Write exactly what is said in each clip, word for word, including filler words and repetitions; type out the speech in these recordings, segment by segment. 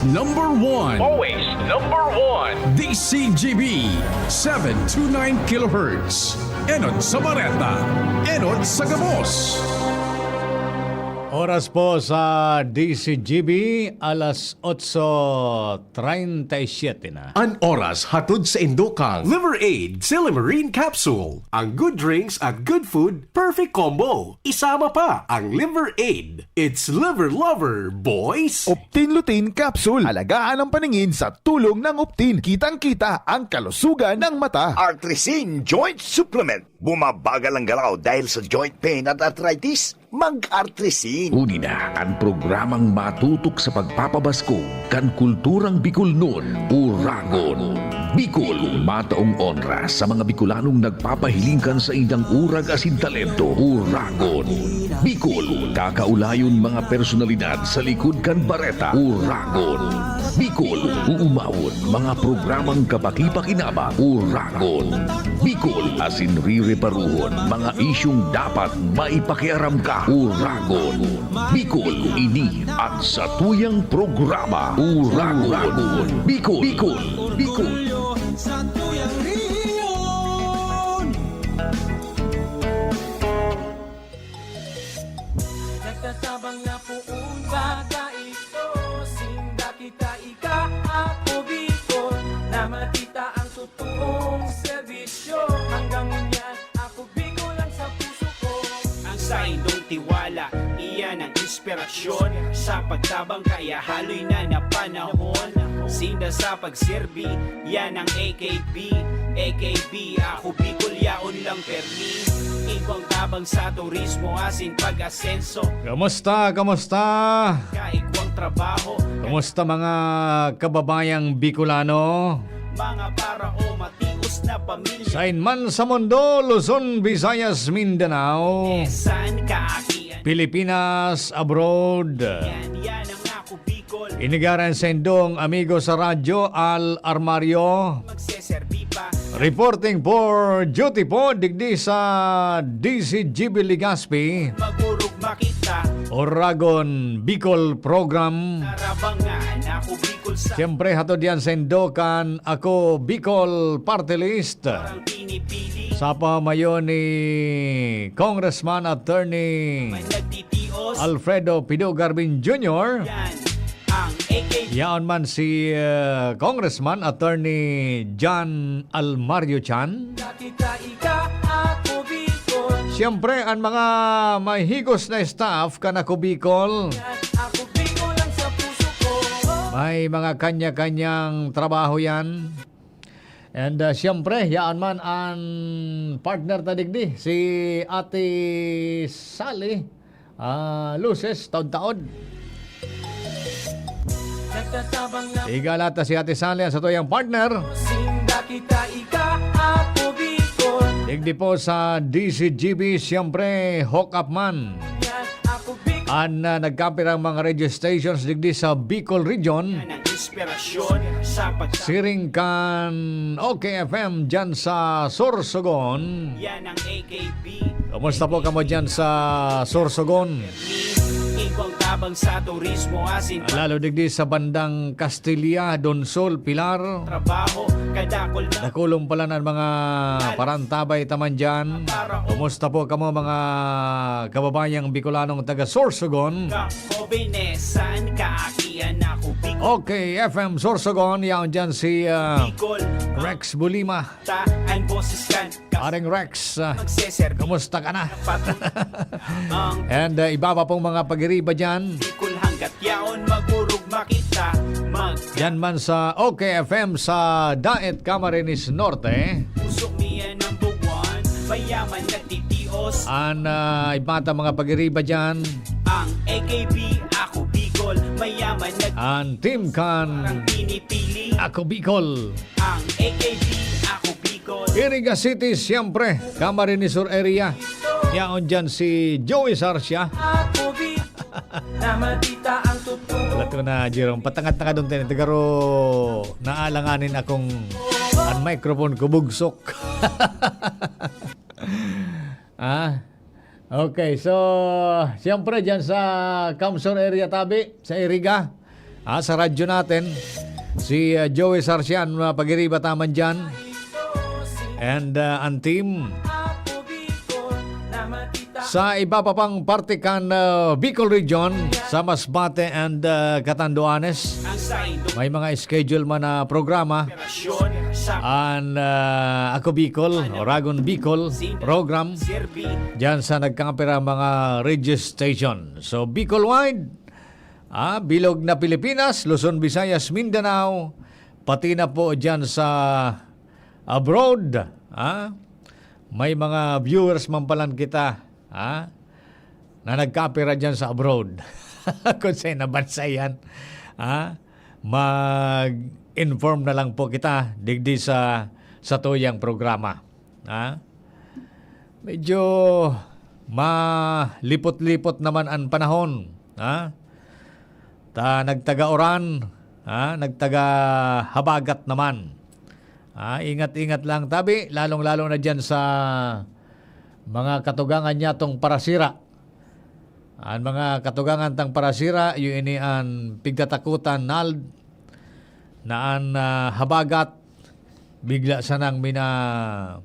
Number one. Always number one. D C G B, seven two nine kilohertz. Enot sa Bareta, enot sa gabos. Oras po sa D C G B, alas otso treinta y siete na. An oras hatod sa indo kan Liver Aid Silimarin Capsule. Ang good drinks at good food, perfect combo. Isama pa ang Liver Aid. It's Liver Lover, boys! Optin Lutein Capsule. Alagaan ang paningin sa tulong ng Optin. Kitang-kita ang kalusugan ng mata. Artrisin Joint Supplement. Bumabagal ang galaw dahil sa joint pain at arthritis. Mag-Artrisin. Uni na an programang matutok sa pagpapabaskog kan kulturang Bicolnon, Uragon Bicol. Mataong onra sa mga Bicolanong nagpapahiling kan saindang urag asin talento, Uragon Bicol. Kakaulayon mga personalidad sa likod kan bareta, Uragon Bicol. Uumawon mga programang kapakipakinabang, Uragon Bicol, asin rireparuhon mga isyung dapat maipakiaram ka, Uragon Bicol. Ini an satuyang programa, Uragon Bicol. Bicol. Bicol. Sa tuyang rehiyon. Nagtatabang na poon baka ito, sinda kita ika, ako Bicol, na makita ang totoong serbisyo. Hanggang ngunyan, ako Bicol lang sa puso ko. Ang saindong tiwala, iyan ang inspirasyon sa pagtabang, kaya haloy na na panahon. Sinda sa pagserbi, yan ang A K B. A K B, ako Bicol, yaon lang permi. Igwang tabang sa turismo, asin pag-asenso. Kamusta? Kamusta? Kaikwang trabaho. Kamusta mga kababayang Bicolano? Mga para o matios na pamilya. Sain man sa mundo, Luzon, Visayas, Mindanao. Eh, saan ka, Aki? Pilipinas, abroad. Yan, yan ang ako, Bicol. Inigaran sa indong amigo sa radyo, Al Armario. Magseserbi pa. Reporting for duty po, digdi sa D C G B Legazpi. Magurog makita. Oragon Bicol Program. Narabangan ako, Bicol sa Siyempre, hatod yan sa indo kan Ako Bicol Party List. Parang pinipili. Sa pamayo ni Congressman Attorney May nagtitios. Alfredo Pido Garbin Junior. Yan ang A K B. Yaon man si, eh, Congressman Attorney John Almario Chan. Kita ika, ako Bicol. Siyempre, ang mga may higos na staff kan Ako Bicol. Ako Bicol lang sa puso ko. May mga kanya-kanyang trabaho yan. And, uh, siyempre, yaan man ang partner ta digdi, si Ate Sally, ah, Luces, taod-taod. Nagtatabang na Igala ta si Ate Sally, ang satuyang partner. Sinda kita, ika, ako, Bicol. Digdi po sa D C G B, siyempre, hook up man. Yan, ako, Bicol. An, ah, nagkapirang mga radio stations digdi sa Bicol Region. Yan ang inspirasyon sa pagsa- Siring kan OK F M dyan sa Sorsogon. Yan ang A K B. Kumusta po kamo dyan sa Sorsogon? Igwang tabang sa turismo, asin pa- Lalo digdi sa bandang Castilla, Donsol, Pilar. Trabaho, kadakol na Dakulong pala ng mga parantabay taman dyan. Kumusta po kamo mga kababayang Bicolanong taga Sorsogon? Ka, Jovenes, saan ka? Aki, anak ko, Bicol. OK F M Sorsogon, yaon dyan si, ah, Bicol. Rex Bulima. Ta, ang boses kan Areng Rex, ah, Magseserbi. Kumusta ka na? Pati ang And, ah, iba pa pong mga pag-iriba dyan. Bicol hanggat yaon, magurog makita. Mag- Dyan man sa OK F M sa Daet, Camarines Norte. Puso niya number one, mayaman nagtitios. An, ah, iba ta mga pag-iriba dyan. Ang A K B, ako Bicol, mayaman nag- An Team Kan. Parang pinipili. Ako Bicol. Ang A K B, ako Bicol. Iriga City, siyempre, Camarines Sur area. Yaon dyan si Joey Sarsia. Ako Bicol, na makita ang totoo. Wala to na, Jerome. Patangad-tangad doon tayo. Tagaro, naalanganin akong ang microphone ko bugsok. Ah, okay. So, siyempre, dyan sa Kamsor area tabi, sa Iriga, Ah, sa radyo natin, si, ah, Joey Sarcian, ah, pag-iriba taman dyan. And, ah, ang team sa iba pa pang parte kan, ah, Bicol Region, sa Masbate and, ah, Catanduanes. May mga schedule man na programa. An, ah, Ako Bicol, Oragon Bicol program. Diyan sa nagkakapira mga radio station. So, Bicol wide, ah, bilog na Pilipinas, Luzon, Visayas, Mindanao, pati na po diyan sa abroad, ah, may mga viewers man palan kita, ah, na nagkapira diyan sa abroad. Kung sa nabansa yan, ah, mag-inform na lang po kita digdi sa, sa tuyang programa. Ah, medyo malipot-lipot naman ang panahon. Ah, ta nagtaga-uran, ah, nagtaga-habagat naman. Ah, ingat-ingat lang tabi, lalong-lalo na diyan sa mga katugangan niyatong parasira. An mga katugangan tang parasira, iyo ini an pigtatakutan, Nald, na an, ah, habagat bigla sanang mina-,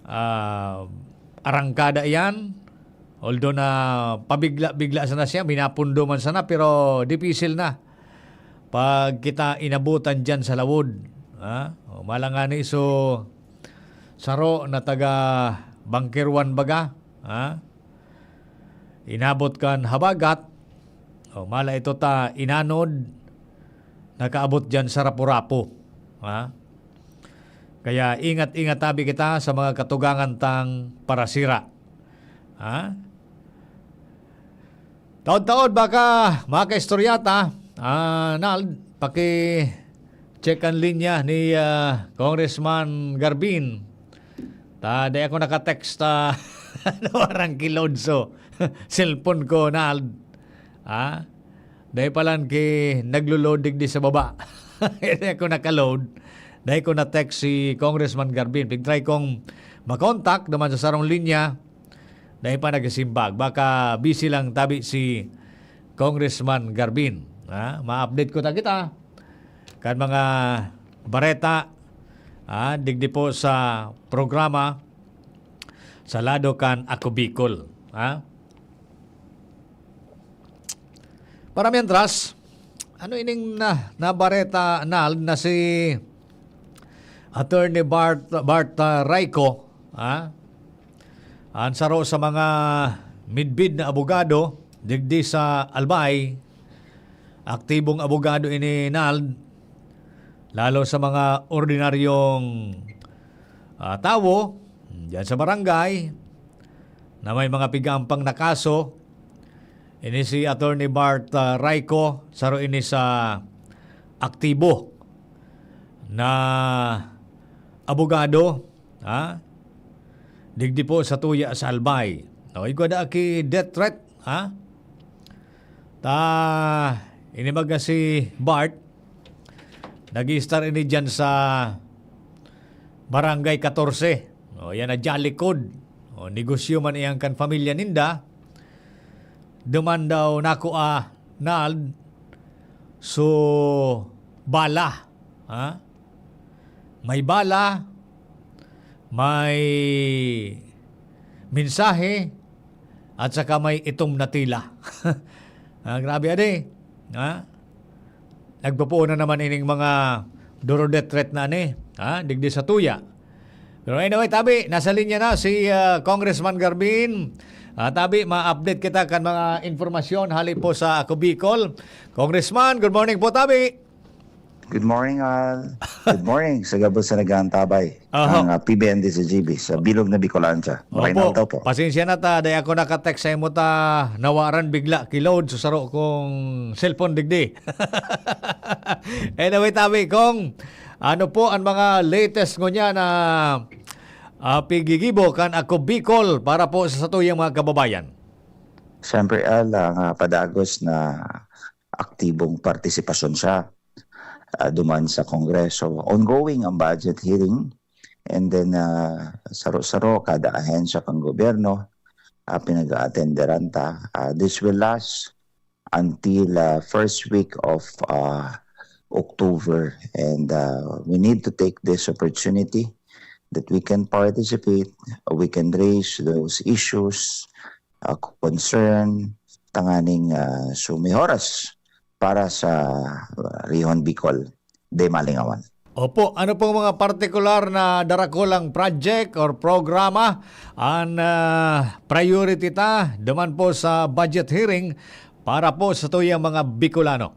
ah, arangkada iyan. Although na pabigla-bigla sana siya, minapundo man sana, pero dipisil na pag kita inabutan diyan sa lawod, ha? O, malangani, so, saro na taga Bangkirwan baga, ha? Inabot kan habagat, o, mala ito ta inanod, nakaabot diyan sa Rapu-Rapu, ha? Kaya ingat-ingat tabi kita sa mga katugangan tang parasira, ha? Taod-taod baka makaistorya ta. Ah, Nald, paki-check an linya ni, ah, Congressman Garbin. Ta, di ako naka-text, ah, na warang ki-load so cellphone ko, Nald. Ah, dahil palan ki naglo-load digdi sa baba. Di ako naka-load. Dahil ko na-text si Congressman Garbin. Pig-try kong makontak naman sa sarong linya. Dai pa nagsimbag. Baka busy lang tabi si Congressman Garbin. Ha? Ma-update ko ta kita kan mga bareta, ha? Digdi po sa programa sa lado kan Ako Bicol. Ha? Para mientras, ano ining na, nabareta, Nald, na si Attorney Bart, Bart, ah, Raico, ha? An saro sa mga midbid na abogado digdi sa Albay, aktibong abogado ini, Nald, lalo sa mga ordinaryong, ah, tawo diyan sa barangay na may mga pigampang na kaso. Ini si Attorney Bart, ah, Raico, saro ini sa aktibo na abogado, ha? Digdi po sa tuya sa Albay. O, igwa da aki death threat, ha? Ta, inimaga si Bart, nag-i-star ini diyan sa Barangay katorse. O, yan na dyan likod. O, negosyo man iyan kan pamilya ninda. Duman daw nako, ah, Nald, so, bala. Ha? May bala, may mensahe, at saka may itom na tila. Ah, grabe, ade. Ha? Nagpupuon na naman ining mga duro death threat na ani, ha? Digdi sa tuya. Pero anyway, tabi, nasa linya na si, ah, Congressman Garbin. Ah, tabi, ma-update kita kan mga informasyon hali po sa Ako Bicol. Congressman, good morning po, tabi. Good morning, all. Good morning sa gabos sa nag-aantabay. Aha. Ang, ah, P B N D sa G B, sa Bilog na Bicolandia. Maray na Opo. Aldaw po. Pasensya na ta, dai ako naka-text sa imo ta, nawaran bigla, ki-load sa saro kong cellphone digdi. Anyway, tabi, kung ano po ang mga latest ngunyan na, ah, pigigibo kan Ako Bicol para po sa satuyang mga kababayan? Siyempre, Al, ang, ah, padagos na aktibong partisipasyon siya, ah, duman sa Kongreso. Ongoing ang budget hearing, and then, ah, saro-saro, kada ahensya kan gobyerno, ah, pinag-aatenderan ta. Ah, this will last until uh, first week of uh, October. And uh, we need to take this opportunity that we can participate, we can raise those issues, uh, concern, tanganing uh, sumihoras para sa uh, Rihon Bicol de Malingawan. Opo, ano pong mga partikular na darakulang project or programa ang ah, priority ta duman po sa budget hearing para po sa tuyang mga Bicolano?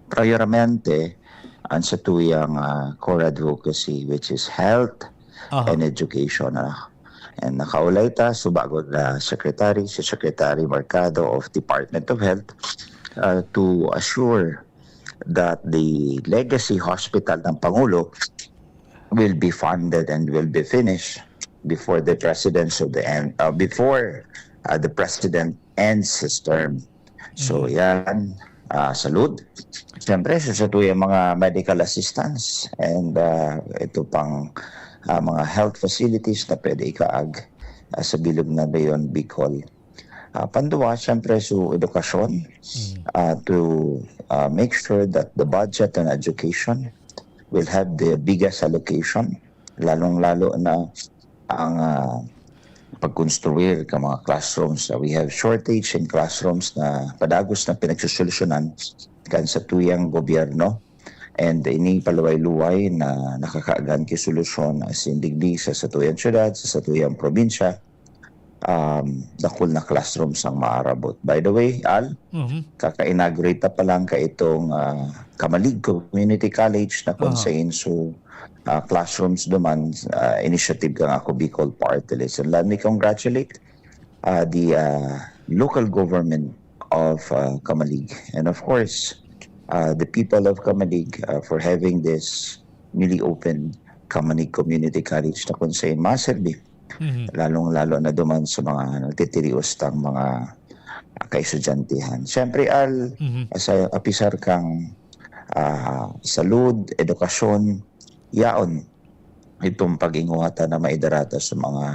Prioramente, ang sa tuyang uh, core advocacy, which is health Aha. and education. Uh, and nakaulay ta, subagon na secretary, si Secretary Mercado of Department of Health, uh, to assure that the legacy hospital ng Pangulo will be funded and will be finished before the president's of the end, uh, before uh, the president ends his term. So yan, uh, salud. Siyempre, sa, sa tuyang mga medical assistance and uh, ito pang uh, mga health facilities na pwede ikaag uh, sa bilog na Leon, Bicol. Uh, panduwa, siyempre, sa edukasyon uh, to uh, make sure that the budget on education will have the biggest allocation, lalong-lalo na ang uh, pagkonstruir ka mga classrooms. Uh, we have shortage in classrooms na padagos na pinagsosolusyonan kan sa tuyang gobyerno. And ini paluway-luway na nakakaagan ki solusyon as in digdi sa satuyang syudad, sa satuyang probinsya, um, dakul na classrooms ang maarabot. By the way, Al, Mhm. kaka-inaugurate pa lang ka itong uh, Kamalig Community College na kung Aha. sa inso uh, classrooms duman uh, initiative kang Ako Bicol Party List. And let me congratulate uh, the uh, local government of uh, Kamalig and of course uh, the people of Kamalig uh, for having this newly opened Kamalig Community College na kung sa maserbi Mhm. lalong-lalo na duman sa mga nagtitirios tang mga ah, kaestudyantehon. Siyempre, Al, Mhm. sa apisar kang ah, salud, edukasyon, yaon itong pag-inguhata na maidarata sa mga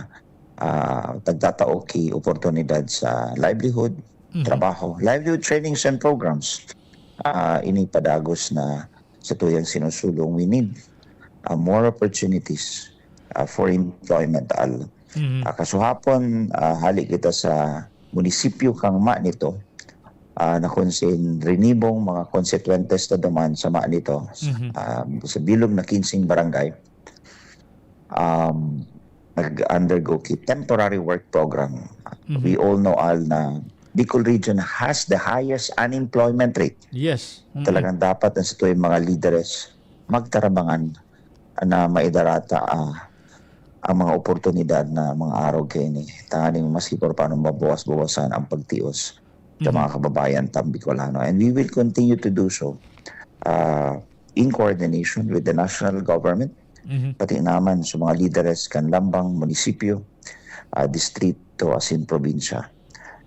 ah, tagtatao ki oportunidad sa livelihood, Mhm. trabaho, livelihood trainings and programs. Ah, ini padagos na sa tuyang sinusulong, we need ah, more opportunities ah, for employment, Al. Mhm. Ah, kasuhapon, ah, hali kita sa munisipyo kang Manito, ah, na kung sin rinibong mga konsekwentes na duman sa Manito, ah, sa bilog na kinsing barangay, um, nag-undergo ki temporary work program. Mhm. We all know, Al, na Bicol region has the highest unemployment rate. Yes. Mm-mm. Talagang dapat ang sa tuyang mga lideres magtarabangan na maidarata ah, ang mga oportunidad na mga arog kaini. Tanganing maski por paano mabawas-bawasan ang pagtios sa Mhm. mga kababayan tang Bicolano. And we will continue to do so uh, in coordination with the national government, Mhm. pati naman sa mga lideres kan lambang, munisipyo, uh, distrito, asin probinsya.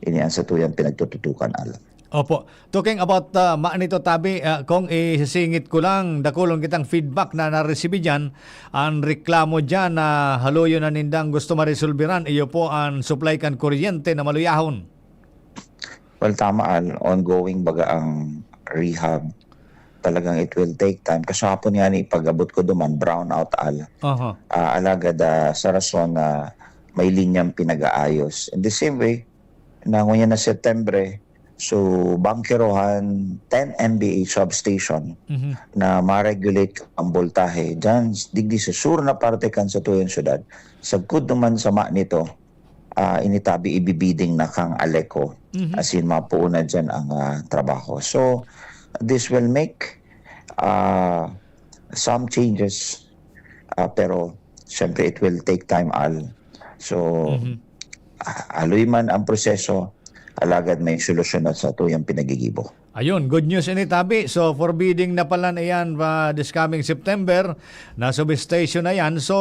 Ini ang sa tuyang pinagtututukan, Al. Opo. Talking about uh, Manito tabi, uh, kung isisingit ko lang, dakulon kitang feedback na naresibi dyan, ang reklamo dyan na haluyon na nindang gusto maresolbiran, iyo po ang supply kan kuryente na maluyahon. Well, tama, Al. Ongoing baga ang rehab. Talagang it will take time. Kasapon nga ni pag-abot ko duman, brownout, Al. Aha. Ah, alagad ah, sa rason na may linyang pinag-aayos. In the same way, na ngunyan na Setyembre, so bangkerohan ten M V A substation Mhm. na ma-regulate ang voltahe dyan, digdi sa sur na parte kan sa tuyang syudad. Sagkod naman sa Manito, ah, initabi ibibiding na kang Aleco. Mhm. As in, mapuo na dyan ang ah, trabaho. So, this will make ah, some changes. Ah, pero, siyempre, it will take time, Al. So, Mhm. ah, haloy man ang proseso, alagad may solusyon na sa tuyang pinagigibo. Ayun, good news ini, tabi. So, for bidding na pala na yan uh, this coming September, na substation na yan. So,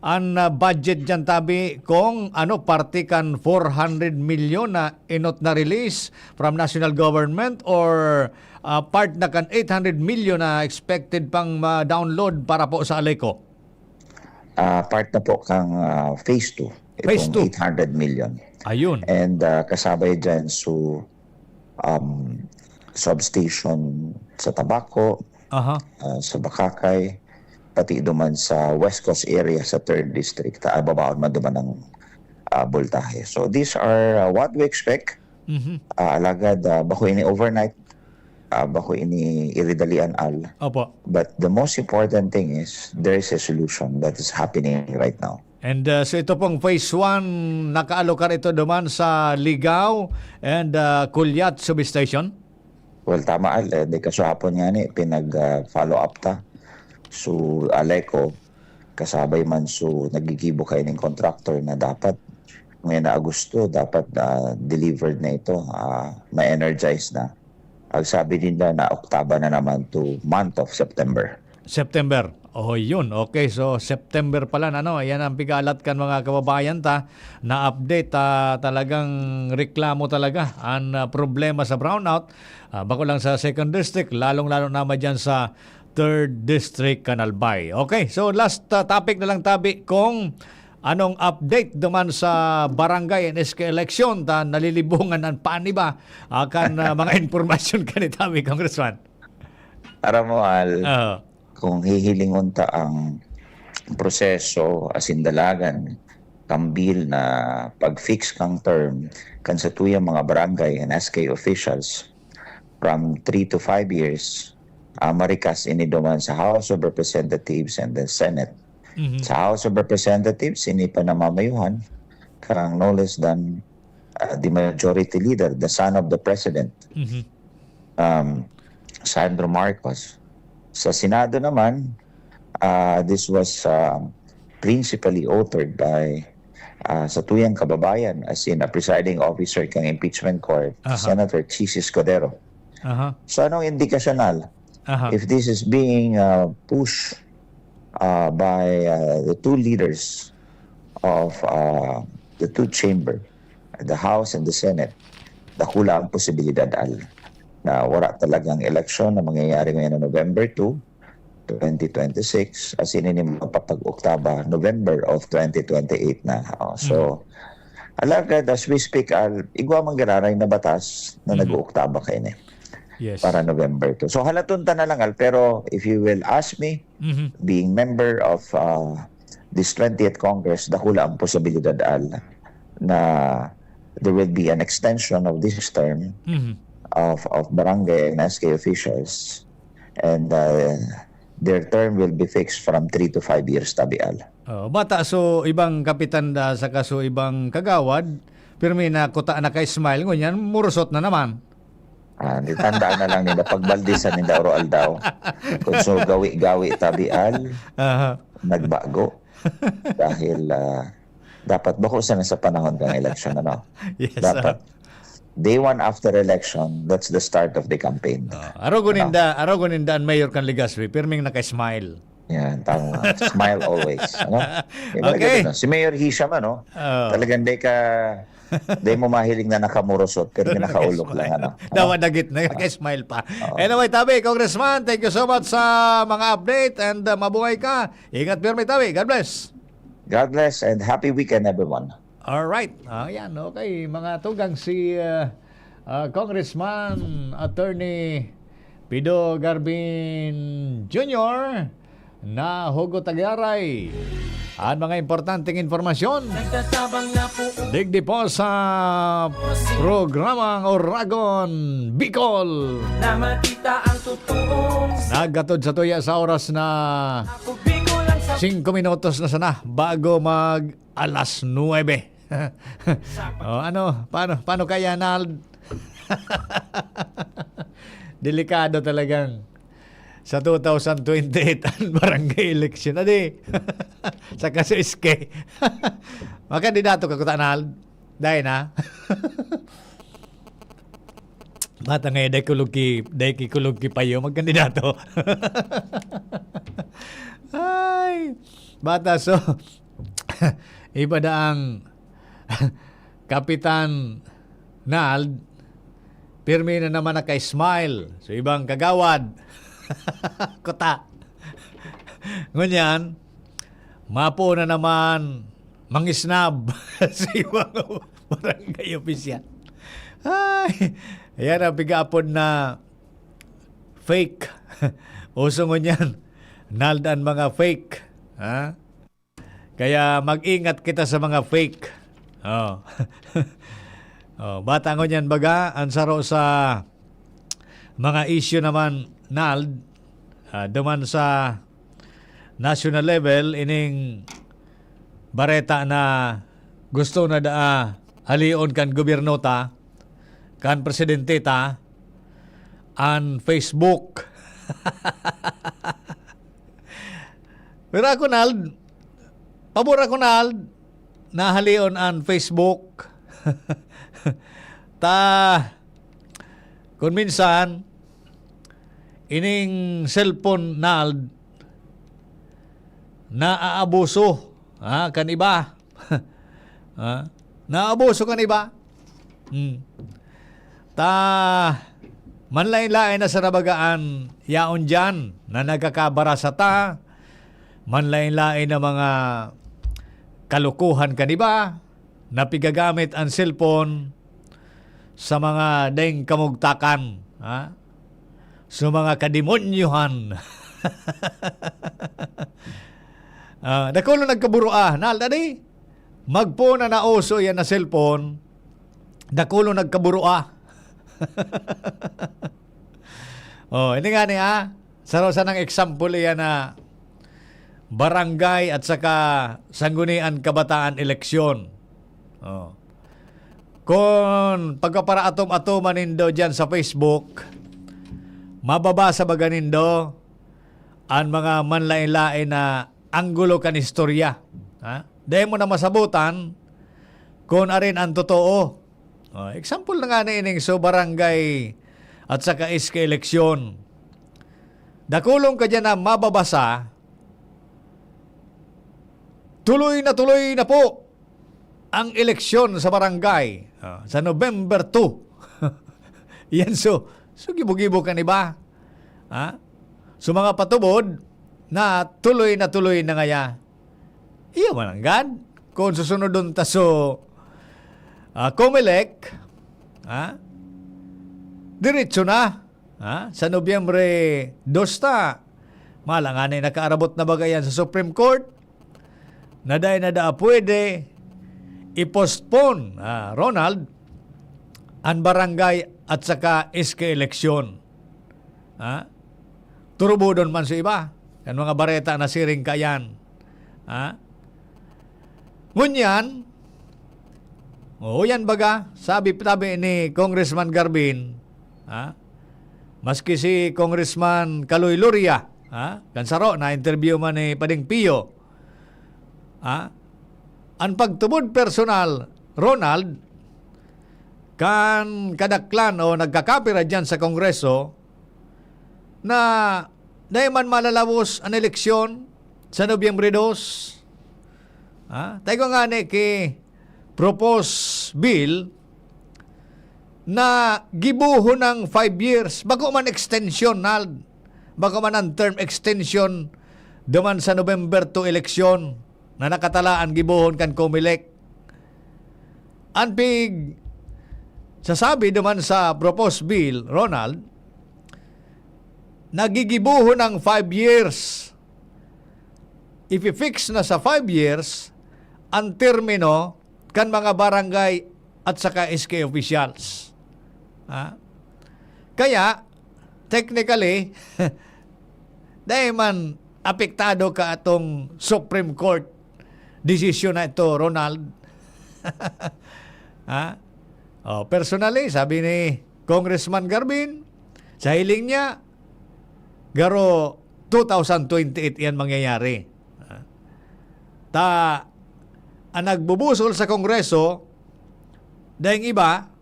ang uh, budget dyan, tabi, kung ano, parte kan four hundred million na inot na release from national government or uh, part na kan eight hundred million na expected pang ma-download para po sa Aleco? Ah, part na po kang ah, phase two, Phase itong two. eight hundred million. Ayun. And ah, kasabay dyan, so, um, substation sa Tabaco, Aha. ah, sa Bacacay, pati duman sa West Coast area sa third District, ta babaon man duman ang, ah, boltahe. So these are, ah, what we expect. Mhm. Ah, alagad, ah, bako ini overnight, ah, bako ini iridalian, Al. Opo. But the most important thing is there is a solution that is happening right now. And, ah, so ito pong phase one, nakaalokar ito duman sa Ligao and, ah, Culiat Substation? Well, tama, Al. Eh, di kaso hapon nga ni, pinag, ah, follow up ta. So, Aleco, kasabay man so nagigibo kayo ning contractor na dapat ngayon na Agosto, dapat, ah, delivered na ito, ah, ma-energize na. Ang sabi nila na Oktaba na naman to month of September. September. Oh, yun. Okay, so September pala na, no? Yan ang pigalat kan mga kababayan ta na update. Ah, talagang reklamo talaga ang, ah, problema sa brownout. Ah, bako lang sa second district, lalong-lalo naman dyan sa third district, Canal Bay. Okay, so last, ah, topic na lang tabi kung anong update duman sa barangay and S K election ta nalilibungan ang paniba akan, ah, mga impormasyon kanitabi, Congressman. Aram mo, Al, Oo. kung hihilingon ta ang proseso, asin dalagan, kambil na pag-fix kang term, kan sa tuyang mga barangay and S K officials, from three to five years, ah, marikas ini duman sa House of Representatives and the Senate. Mhm. Sa House of Representatives, ini pa namamayuhan, karang no less than, ah, the majority leader, the son of the president, Mhm. um, Sandro Marcos. Sa Senado naman, ah, this was, ah, principally authored by, ah, sa tuyang kababayan, as in a presiding officer kang impeachment court, Aha. Senator Chiz Escudero. Aha. So, anong indikasyon, Al? Aha. If this is being, uh, pushed, uh, by, uh, the two leaders of, uh, the two chamber, the House and the Senate, dakula ang posibilidad, Al, na wala talagang eleksyon na mangyayari ngayon na November two, twenty twenty-six, as in ini mapapag-Oktaba, November of twenty twenty-eight na. Oh, so, Mm. alagad, as we speak, Al, igwa man giraray na batas na Mhm. nag-Oktaba kaini Yes. para November two. So, halaton ta na lang, Al, pero if you will ask me, Mhm. being member of, uh, this twentieth Congress, dakula ang posibilidad, Al, na there will be an extension of this term Mhm. of, of barangay and S K officials, and, uh, their term will be fixed from three to five years, tabi, Al. Oh, bata, so ibang kapitan da, saka so ibang kagawad, pirmi na kuta, naka-smile, ngunyan, murusot na naman. Ah, di tandaan na lang nila, pagbaldisan ninda oro aldaw. Kung so gawi-gawi, tabi, Al, Aha. nagbago. Dahil, ah, dapat bako sana sa panahon ng eleksyon, ano? Yes, Dapat. ah. Day one after election, that's the start of the campaign. Ah, arogo Ano? ninda, arogo ninda ang mayor kan Legazpi, pirming naka-smile. Yan, tama. Smile always, ano? Di ba Okay. ganun, no? Si Mayor Hisham, ano? Oh. Talagang di ka, di mo mahiling na nakamurusot, pero Naka-smile. nakaulok lang, ano? Ano? Dawa dagit, naka-smile pa. Oo. Anyway, tabi, Congressman, thank you so much sa mga update and, uh, mabuhay ka. Ingat pirmi, tabi. God bless. God bless and happy weekend, everyone. Alright. Ah, yan. Okay. Mga tugang si, ah, ah, Congressman Attorney Pido Garbin Junior na hugot agiaray. At mga importanteng impormasyon. Nagtatabang na po Digdi po sa programang Oragon Bicol. Na makita ang totoong Nagkatod sa tuya sa oras na Ako Bicol ang sa singko minutos na sana bago mag alas nuebe. O, ano? Paano, paano kaya, Nald? Delikado talagang sa two thousand twenty-eight ang barangay election. Adi, sa kaso S K. Makandidato ka, Kuta Nald? Dai na? Bata nga, dai kulog ki, dai ki kulog ki payo, magkandidato. Ay, bata, so, iba na ang Kapitan Nald, pirmi na naman naka-smile. So, ibang kagawad. Kuta. Ngunyan, mapo na naman mangisnab sa ibang barangay opisyal. Ay, yan ang pigaapod na fake. Uso ngunyan, Nald, an mga fake. Ha? Kaya mag-ingat kita sa mga fake. Oh. Oh, bata ngunyan baga, ang saro sa mga issue naman, Nald, ah, duman sa national level, ining bareta na gusto na daa halion kan gobyerno ta, kan presidente ta, an Facebook. Pero ako, Nald, pabor ako, Nald, na halion an Facebook. Ta, kun minsan, ining cellphone, Nald, naaabuso, ha, kan iba. Ha? Naaabuso kan iba. Hmm. Ta, manlaen-laen na sa nabagaan yaon diyan na nagkakabarasa ta, manlaen-laen na mga kalokohan kan iba, na pigagamit an cellphone sa mga daing kamugtakan, ha? Sa mga kademonyohan. Ah, dakulon nagkaburoa, Nald, adi? Magpo na nauso yan na cellphone, dakulon nagkaburoa. Oh, ini nga ni, ah. Saro sanang example iyan na barangay at saka sanggunian kabataan eleksyon. Oh. Kun pagkaparaatom-atoman nindo diyan sa Facebook, mababasa baga nindo an mga manlaen-laen na anggulo kan istorya. Ha? Dai mo na masabotan kun arin an totoo. Oh, example na nga na ining so barangay at saka S K eleksyon. Dakulon ka diyan na mababasa, tuloy na tuloy na po ang eleksyon sa barangay, ah, sa November two. Yan so, so gibo-gibo kan iba. Ha? So mga patubod na tuloy na tuloy na ngaya. Iyo man nanggad. Kung susunodon ta so, ah, Comelec, ha? Diretso na, ha? Sa Nobyembre dos ta, malangan ay nakaarabot na baga yan sa Supreme Court, na dai na daa pwede i-postpone, ah, Ronald, an barangay at saka S K eleksyon. Ha? Turubodon man sa iba. Kan mga bareta na siring kayan. Ha? Ngunyan, oo, yan baga, sabi, sabi ni Congressman Garbin, ha? Maski si Congressman Kaloy Loria, ha? Kan saro, na-interview man ni Pading Pio, ha? An pagtubod personal, Ronald, kan kadaklan o nagkakapira dyan sa Kongreso, na dai man malalawos an eleksyon sa Nobyembre dos. Ha? Tayo nga ni ki proposed bill na gibohon ng five years. Bako man extension, Nald. Bako man ang term extension duman sa November two eleksyon na nakatalaan gibohon kan Comelec. An pig sasabi duman sa proposed bill, Ronald, nagigibohon ng five years. Ifi-fix na sa five years ang termino kan mga barangay at saka S K officials. Ha? Kaya, technically, dahil man apektado ka atong Supreme Court decision na ito, Ronald. Ha? Oh, personally, sabi ni Congressman Garbin, sa hiling niya, garo two thousand twenty-eight yan mangyayari. Ha? Ta, ang nagbubusol sa Kongreso, daing iba,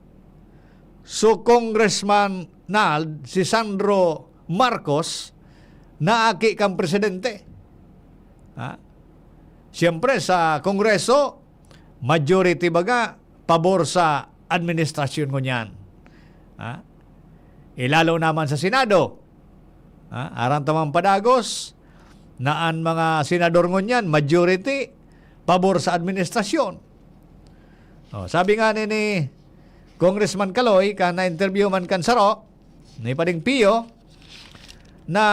so Congressman Nald, si Sandro Marcos, na aki kan presidente. Ha? Siyempre, sa Kongreso, majority baga, pabor sa administrasyon ngunyan. Ha? Ilalo naman sa Senado. Ha? Aram tamang padagos na an mga senador ngunyan, majority, pabor sa administrasyon. Oh, sabi nga ni, ni Congressman Caloy, kan na-interview man kan saro, ni Pading Pio, na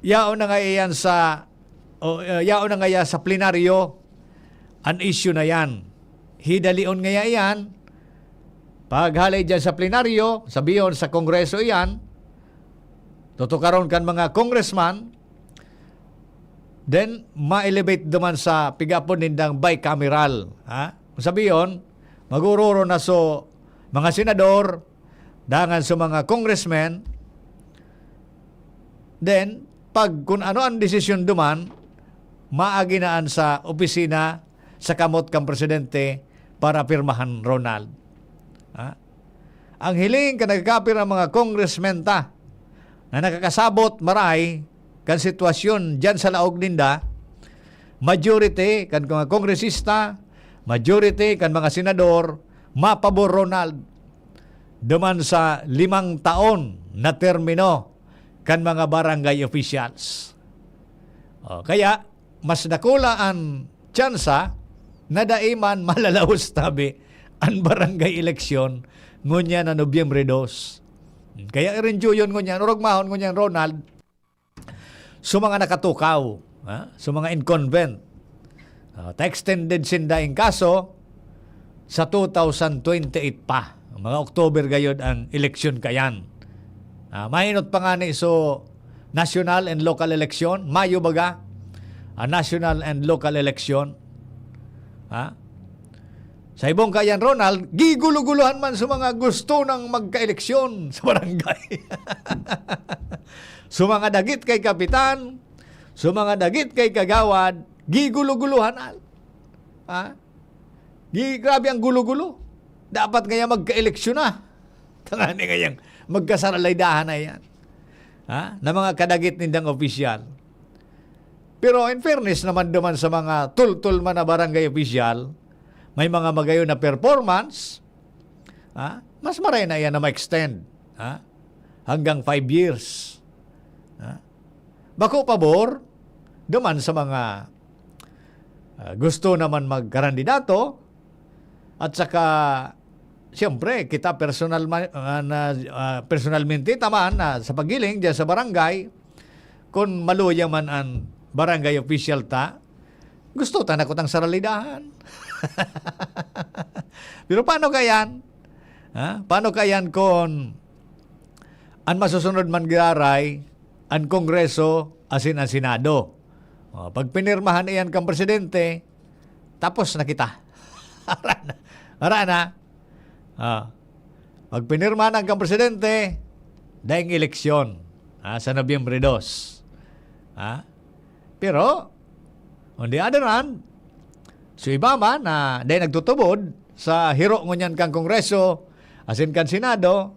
yaon na nga iyan sa, o, uh, yaon na nga iyan sa plenaryo, an issue na yan. Hidalion nga iyan, paghali dyan sa plenaryo, sabiyon sa Kongreso iyan, tutukaron kan mga congressman, then ma-elevate duman sa pigapod nindang bicameral. Ha? Sabiyon, magururo na so mga senador, dangan so mga congressmen, then, pag kun ano ang desisyon duman, maagi na an sa opisina sa kamot kan presidente para pirmahan, Ronald. Ha? Ang hiling kan nagkapira mga congressmen ta na nakakasabot maray kan sitwasyon diyan sa laog ninda, majority kan mga kongresista, majority kan mga senador, mapabor, Ronald, duman sa limang taon na termino kan mga barangay officials. O, kaya, mas dakula an tsansa na dai man malalaos tabi an barangay eleksyon ngunyan na Nobyembre dos. Kaya irinjuyon ngunyan, orog mahon ngunyan, Ronald, sa mga nakatukaw, ha? Sa mga incumbent. Ah, ta extended sinda in kaso sa two thousand twenty-eight pa. Mga October gayod ang eleksyon kayan. Ah, mahinot pa ngani so national and local election, Mayo baga, ang national and local election. Ha? Sa ibong kayan, Ronald, gigulo-guluhan man sa mga gusto nang magka-eleksyon sa barangay. Sa mga dagit kay kapitan, sa mga dagit kay kagawad, gigulo-guluhan, al. Ha? Gi-, grabe ang gulo-gulo. Dapat kaya magka-eleksyon na. Tangani kayang magkasaralay-dahan na yan. Ha? Na mga kadagit nindang opisyal. Pero in fairness naman duman sa mga tultol man na barangay opisyal, may mga magayon na performance, ha? Mas maray na yan na ma-extend, ha? Hanggang five years. Ha? Bako pabor, duman sa mga, ah, gusto naman magkarandidato, at saka, siyempre, kita personal ma-, ah, na, ah, personalmente, taman na sa paggiling diyan sa barangay, kun maluya man an barangay official ta, gusto ta na kutang saralidahan. Pero paano kayan? Ha? Paano kayan kun an masusunod man giraray, an Kongreso asin an Senado? O, pag pinirmahan iyan kan presidente, tapos na kita. Ara na. Ara na. Ah, pag pinirmahan kan presidente, daing eleksyon, ah, sa Nobyembre dos. Ah, pero, on the other hand, so iba man na dai nagtutubod sa hiro ngunyan kan Kongreso, asin kan Senado,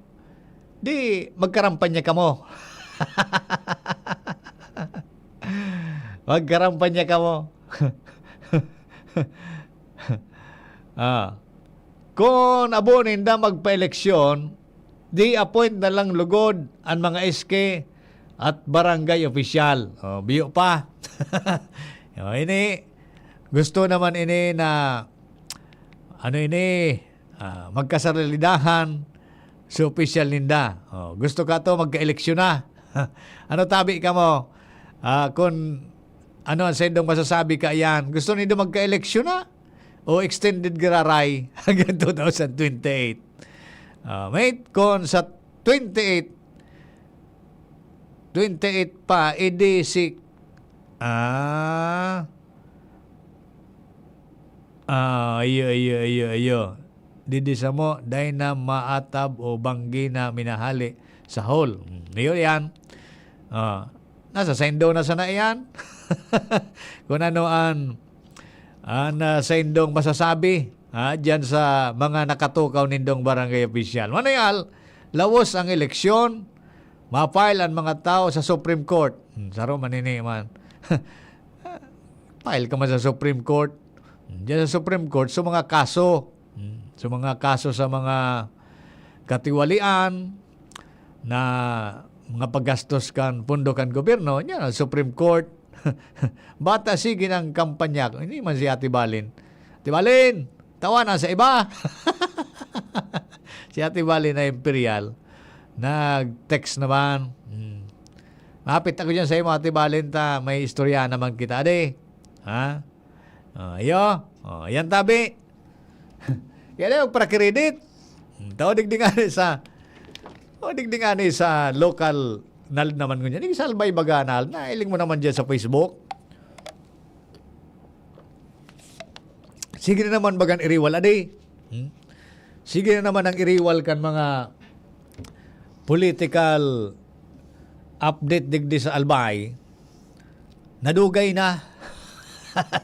di magkarampanya kamo. Magkarampanya kamo. Ah. Kun abo ninda magpa-eleksyon, di appoint na lang lugod an mga S K at barangay opisyal. O, biyo pa. O, ini, gusto naman ini na, ano ini, ah, magkasaralidahan sa opisyal ninda. O, gusto ka to, magka-eleksyon na. Ano tabi ka mo? Ah, kun ano ang saindong masasabi ka iyan? Gusto nindo magka-eleksyon na? O extended giraray hanggang two thousand twenty-eight? Ah, mate, kun sa twenty-eight, twenty-eight pa, edi si, ah, ah, iyo, iyo, iyo, iyo. Didi samo, dai na maatab o banggi na minahali sa hall. Hmm, iyo yan. Ah, nasa saindo na sana iyan. Kung ano an, an, ah, saindong masasabi, ha, diyan sa mga nakatukaw nindong barangay opisyal. Manayal, lawos ang eleksyon, ma-file ang mga tao sa Supreme Court. Hmm, saro man ini man. File ka man sa Supreme Court. Hmm, diyan sa Supreme Court, sa mga kaso. Hmm, sa mga kaso sa mga katiwalian na mga paggastos kan pondo kan gobyerno, yan ang Supreme Court. Bata sige ng kampanya. Hindi man si Ate Balin. Ate Balin! Tawanan sa iba. Si Ate Bali na Imperial, nag-text naman. Hmm. Mapit ako dyan sa imo, Ate Balin, ta may istorya naman kita, ade. Ha? Oh, iyo. Oh, yan tabi. Kaya na yung para-credit. Hmm, tao digdi nga ni sa, oh, digdi nga ni sa local nal naman ngunyan. Yung sa Albay baga nal, nailing mo naman dyan sa Facebook. Sige na naman bagan iriwal, adi. Hmm? Sige na naman ang iriwal kan mga political update digdi sa Albay. Nadugay na.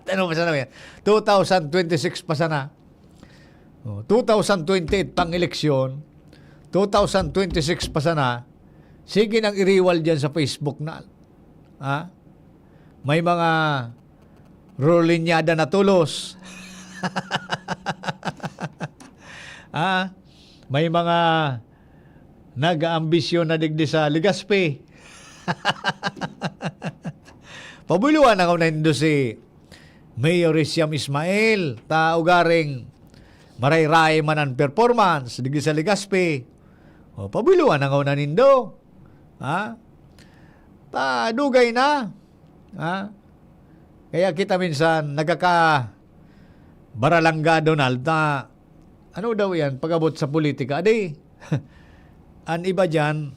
Ano pa sana yan? Two thousand twenty-six pa sana. Oh, two thousand twenty-eight pang eleksyon, two thousand twenty-six pa sana, sige nang iriwal dyan sa Facebook na. Ha? May mga rolinyada na tulos. Ha? May mga nag-aambisyon na digdi sa Legazpi. Pabuloan na ako na indo si Mayor Riciam Ismail, ta ugaring maray-ray man ang performance digdi sa Legazpi. O, pabuloan na ako na nindo. Ha? Ta, dugay na. Ha? Kaya kita minsan nagkaka-, baralangga, Donald, na ano daw yan, pag-abot sa politika. Adi, an iba dyan,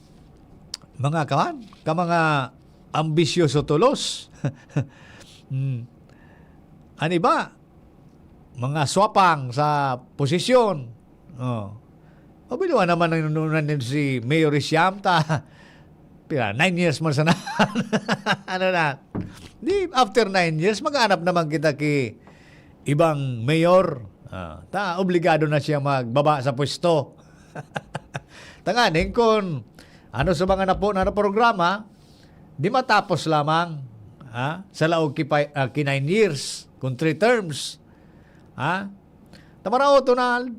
mga kawan, ka mga ambisyoso tulos. Hmm. An iba, mga swapang sa posisyon. Oh. Pabiluan naman ang nunan si Mayor Riciam, ta, pira, nine years man sana. Ano na? Di, after nine years, maghanap naman kita ki ibang mayor. Ah, ta, obligado na siya magbaba sa pwesto. Tanganing kun ano sa mga napo na programa, di matapos lamang, ha? Sa laog ki pai-, ah, ki nine years, kun three terms, ha? Ta maraot, Donald,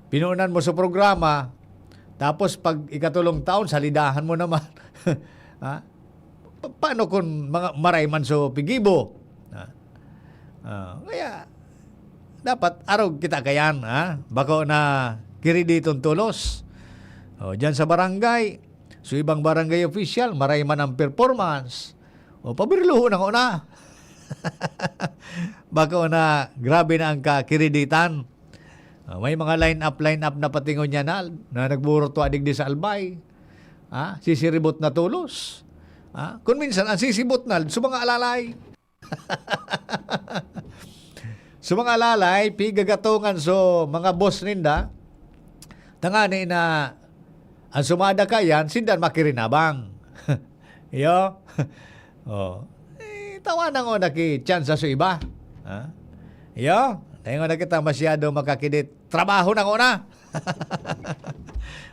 pinunan mo sa programa, tapos pag ikatulong taon, salidahan mo naman. Ha? Pa-, paano kun mga maray man so pigibo? Ha? Ah, kaya, dapat arog kita kayan, ha? Bako na kirediton tolos. O, dyan sa barangay, so ibang barangay official, maray man ang performance. O, pabirluho na ko na. Bako na, grabe na ang kakireditan. Ah, may mga line-up, line-up na pati ngunyan na, na nagbuburutua digdi sa Albay. Ah, sisiribot na tolos. Ah, kun minsan, ang sisibot na, sa mga alalay. Sa mga alalay, pigagatongan so mga boss ninda, tangani na ang sumada kayan, sinda an makirinabang. Iyo. Oh. Eh, tawa na nga nakitsansa sa iba. Ha? Iyo. Tayo nga na kita masyado makakidit. Trabaho na ko na.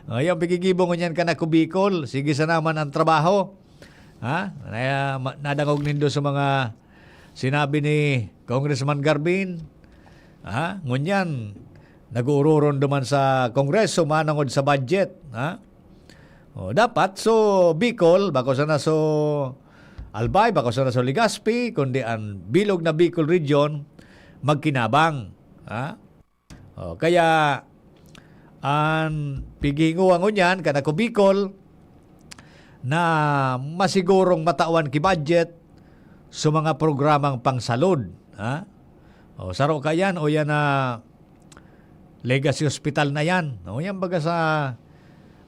Oh, yung pigigibo ngunyan kan Ako Bicol. Sige sa naman ang trabaho. Ha? Kaya ma-, nadangog nindo sa mga sinabi ni Congressman Garbin. Ha? Ngunyan, nag-uuroron duman sa Kongreso, manangod sa budget. Ha? O, dapat, so, Bicol, bako sana so Albay, bako sana so Legazpi, kundi ang bilog na Bicol Region, magkinabang. Ha? O, kaya, an pighinguwa ngunyan, kan Ako Bicol, na masigurong matawan ki budget sa mga programang pangsalud, ha? O, saro kayan, o yan na Legacy Hospital na yan. O, yan baga sa,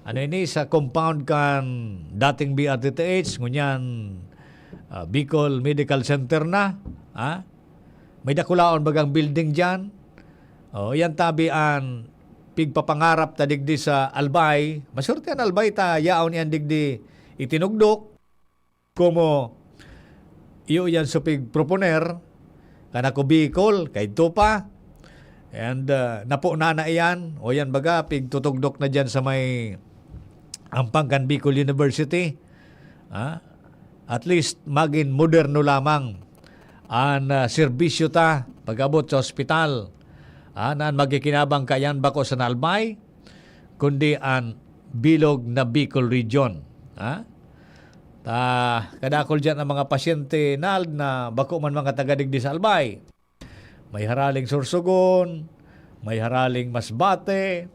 ano ini, sa compound kan dating B R T T H, ngunyan, ah, Bicol Medical Center na, ha? May dakulaon bagang building diyan. O, yan tabi an pigpapangarap ta digdi sa Albay. Masurti an Albay ta yaon yan digdi itinugdok. Komo, iyo yan sa pigproponer, kan Ako Bicol, kaidto pa. And, ah, napo na na iyan. O yan baga, pigtutugdok na diyan sa may ampang kan Bicol University. Ah, at least, magin moderno lamang an, ah, serbisyo ta pag-abot sa ospital. Ah, na an magkikinabang kayan bako sa Albay, kundi an bilog na Bicol Region. Ah? Ta, kadakol diyan ang mga pasyente, Nald, na bako man mga taga digdi sa Albay. May haraling Sorsogon, may haraling Masbate,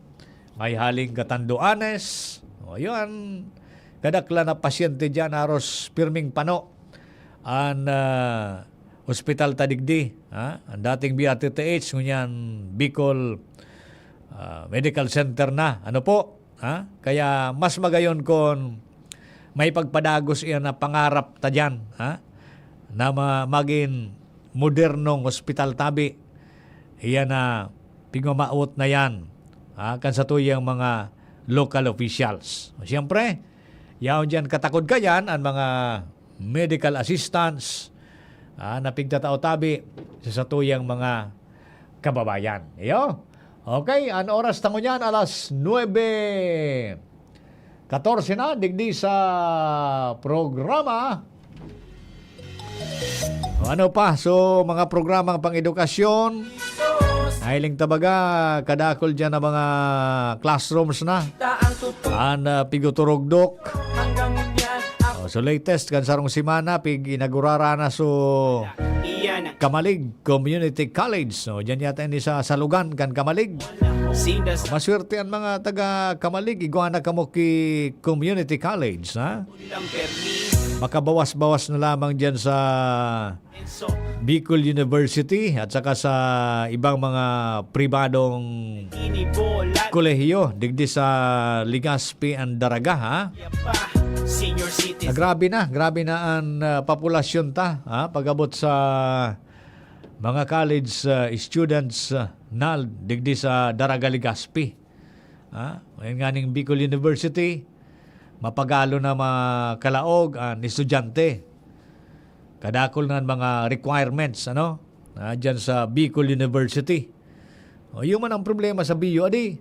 may haling Catanduanes. O, yun, kadaklan na pasyente dyan, aros pirming pano an, ah, ospital ta digdi, ha? Ang dating B R T T H, ngunyan Bicol, ah, Medical Center na. Ano po? Ha? Kaya mas magayon kun may pagpadagos iyan na pangarap ta diyan, ha? Na ma-, magin modernong ospital tabi. Iyan na pigmamawot na yan, ha? Kan satuyang mga local officials. Siyempre, yaon diyan katakod kayan an mga medical assistance, ah, na pigtatao tabi sa satuyang mga kababayan. Iyo. Okay, an oras ta ngunyan alas nuebe katorse na, digdi sa programa. O ano pa? So, mga programang pang-edukasyon, nahiling ta baga, kadakol dyan na mga classrooms na. An, ah, piguturugdok. O, so, latest, kan sarong semana, pig-inagurara na, so, Kamalig Community College. So, dyan yata ini sa Salugan, kan Kamalig. Maswerte an mga taga Kamalig, igwa na kamo ki Community College, ha? Makabawas-bawas na lamang dyan sa Bicol University at saka sa ibang mga pribadong kolehiyo digdi sa Legazpi and Daraga, ha? Na grabe na, grabe na an, ah, populasyon ta, ha? Pag-abot sa mga college, ah, students, ah, na digdi sa Daraga, Legazpi. Ha? Ngayon nga ning Bicol University, mapagalo na makalaog an estudyante. Kadakol na an mga requirements, ano? Ah, dyan sa Bicol University. O, yun man ang problema sa biyo, adi.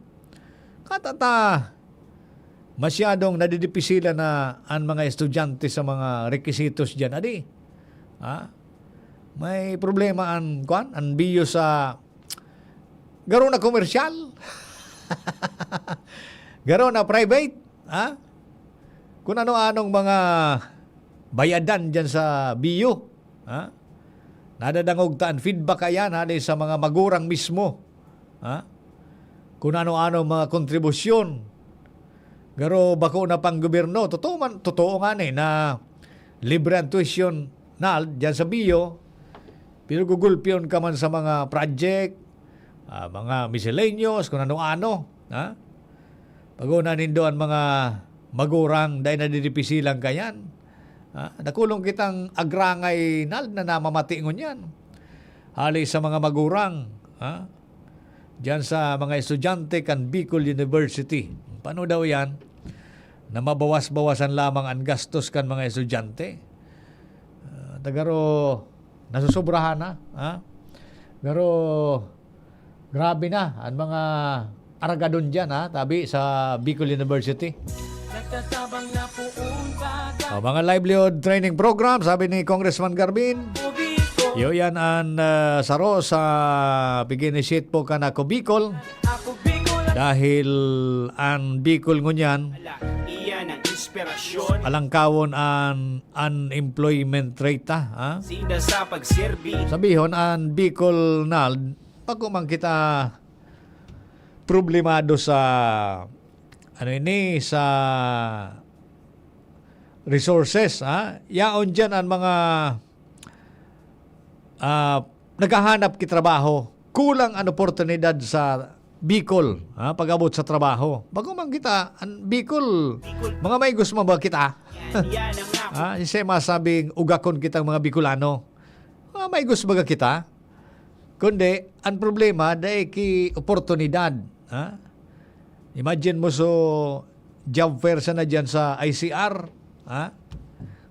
Katata, masyadong nadidipisilan na an mga estudyante sa mga requisitos dyan, adi. Ha? May problema an, kwan, an biyo sa garo na komersyal. Garo na private, ha? Kung ano-anong mga bayadan dyan sa biyo, ha? Nadadangog ta an feedback kayan hali sa mga magurang mismo, ha? Kung ano-ano mga kontribusyon. Garo bako na pang gobyerno. Totoo man, totoo nga ni na libre ang tuition na dyan sa biyo, pero gugulpion ka man sa mga project, ah, mga miscellaneous, kung ano-ano, ha? Pag-una nindo an mga magurang, dai nadidipisilan kayan. Ha? Dakulon kitang agrangay na, na namamati ngunyan. Hali sa mga magurang, ha? Diyan sa mga estudyante kan Bicol University. Paano daw yan? Na mabawas-bawasan lamang ang gastos kan mga estudyante. Ah, tagaro, nasusobrahan na, ha? Pero grabe na ang mga aragadon diyan, ha, tabi sa Bicol University. Nagtatabang na poon baga. O, mga livelihood training program, sabi ni Congressman Garbin. Iyo yan an, ah, saro sa pig-initiate po kan Ako Bicol. Ako Bicol. Dahil an Bicol ngunyan, Ala, iyan ang inspirasyon. Alangkawon an unemployment rate ta, ha? Sinda sa pagserbi. Sabihon, an Bicol na, bako man kita problemado sa, ano ini, sa resources, ha? Yaon diyan ang mga, ah, naghahanap ki trabaho. Kulang an oportunidad sa Bicol, ha, pag-abot sa trabaho. Bako man kita, an Bicol, Bicol. Mga maigos man ba kita? Yan, yan ang nga. Ha, siya masabing ugakon kitang mga Bicolano. Mga maigos baga kita? Kundi, ang problema, dai ki oportunidad. Ha? Imagine mo, so, job fair sana dyan sa I C R. Ha?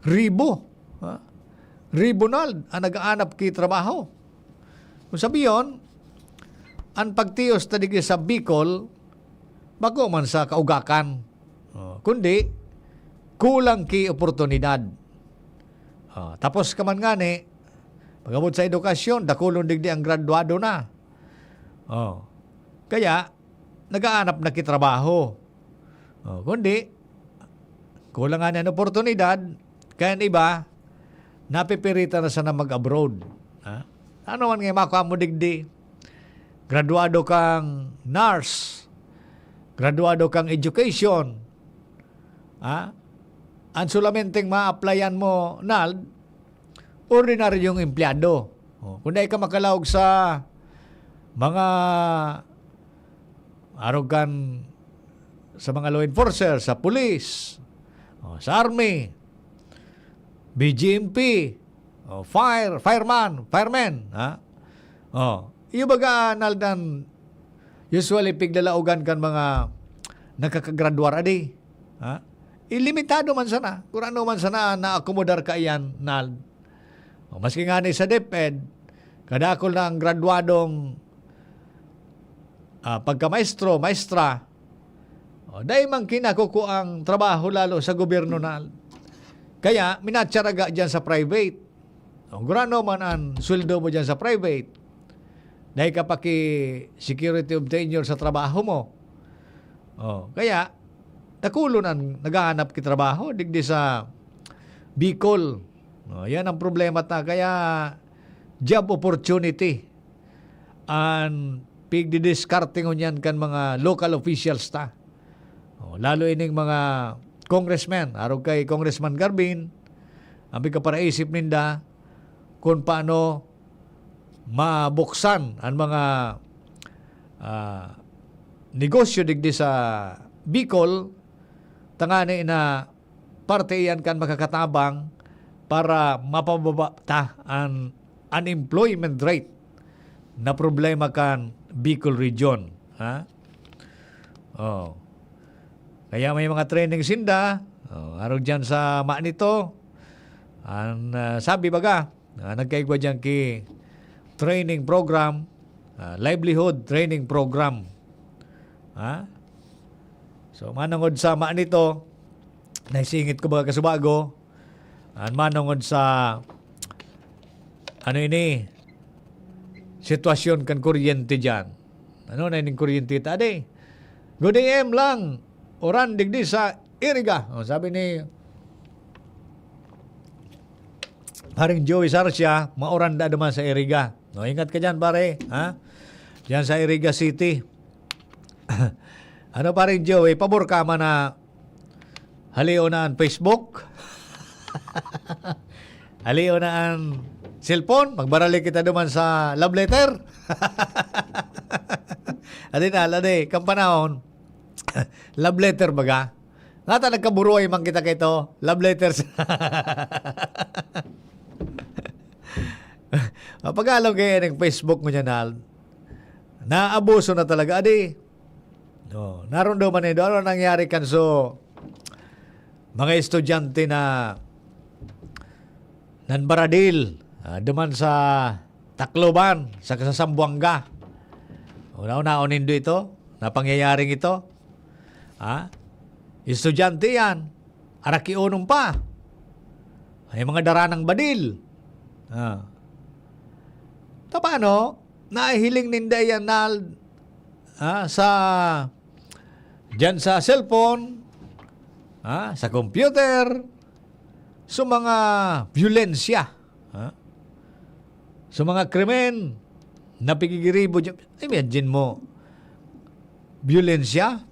Ribo. Ha? Ribo na ang nag-aanap ki trabaho. Kung sabiyon, ang pagtiyos ta digdi sa Bicol, bako man sa kaugakan. Oh, kundi, kulang ki oportunidad. Oh, tapos ka man ngani, pag-abot sa edukasyon, dakulon digdi ang graduado na. Oh, kaya, nagaanap na ki trabaho. Oh, kundi, kulang ngani an oportunidad, kaya an iba, napipiritan na sana mag-abroad. Ha? Ano man nga makua mo digdi? graduado kang nurse, graduado kang education, ha? Ang solamenteng ma-applyan mo, Nald, ordinaryong empleyado. O, kung dai ka makalaog sa mga arog kan sa mga law enforcer, sa pulis, o, sa army, B G M P, o, fire, fireman, firemen, ha? O, iyo baga, Nald, an usually piglalaogan kan mga nakakagradwar adi, ha? Ilimitado man sana, kung ano man sana naakomodar kaiyan, Nald. O, maski ngani sa DepEd, kadakul na ang gradwadong, ah, pagkamaestro, maestra, o, dai man kinakukuang trabaho lalo sa gobyerno na. Kaya, minatsaraga diyan sa private. O, gurano man an sweldo mo diyan sa private, dai ka pa ki security of tenure sa trabaho mo. O, kaya, dakulon an naghahanap ki trabaho digdi sa Bicol. O, yan ang problema ta. Kaya, job opportunity an pigdidiskarte ngunyan kan mga local officials ta. O, lalo ining mga congressmen, arog kay Congressman Garbin, ang pigkaparaisip ninda kung paano mabuksan ang mga, ah, negosyo digdi sa Bicol, tangani na parte iyan kan makakatabang para mapababa ta an unemployment rate na problema kan Bicol Region, ha? Oh. Kaya may mga training sinda, oh, arog diyan sa Manito. An, ah, sabi baga, ah, nagkaigwa diyan ki training program, ah, livelihood training program. Ha? So, manongod sa Manito, naisingit ko baga kasubago, an manongod sa, ano ini, sitwasyon kan kuryente diyan. Ano na ining kuryente ta, adi? Good A M lang, uran digdi sa Iriga. O, sabi ni Paring Joey Sarcia, mauran da duman sa Iriga. No, ingat ka diyan, pare, ha? Diyan sa Iriga City. Ano, Paring Joey, pabor ka man na halio na an Facebook? Halio na an cellphone? Magbarali kita duman sa love letter? Adi na, adi, kan panahon, love letter baga? Ngata nagkaburuay man kita kaito, love letters. Pag-along kaya ning Facebook ngunyan, Nald, naabuso na talaga, adi. No, narumdaman nindo, ano nangyari kan so mga estudyante na nanbaradil, ah, duman sa Tacloban, sa, sa Zamboanga. Una-unaon nindo ito, na pangyayaring ito. Ha? Estudyante yan. Arakionon pa. May mga daranang badil. Ah. Ta paano? Nahiling ninda yan na, ah, sa, diyan sa cellphone, ah, sa computer, sa mga biyolensya, ha? Sa mga krimen na pigigiribo diyan. Imagine mo, biyolensya,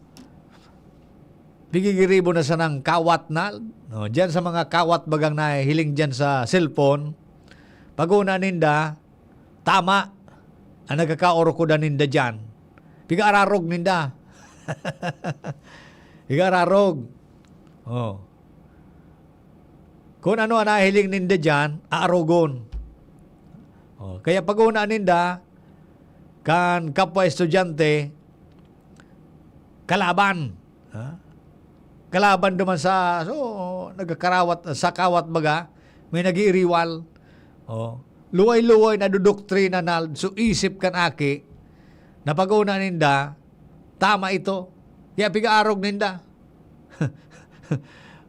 pigigiribo na sanang kawat na, no, diyan sa mga kawat bagang nahihiling diyan sa cellphone, pag-una ninda, tama, ang nagkakaorokodan ninda diyan. Piga-ararog ninda. Piga-ararog. Oh. Kung ano ang nahiling ninda diyan, aarogon. Oh, kaya pag-una ninda, kan kapwa estudyante, kalaban. Ha? Kalaban duman sa, so, nagkakarawat, sa kawat baga, may nag-iiriwal. Oh. Luway-luway na dudoktrina na so isip kan aki, na pag-una ninda, tama ito. Kaya piga-arog ninda.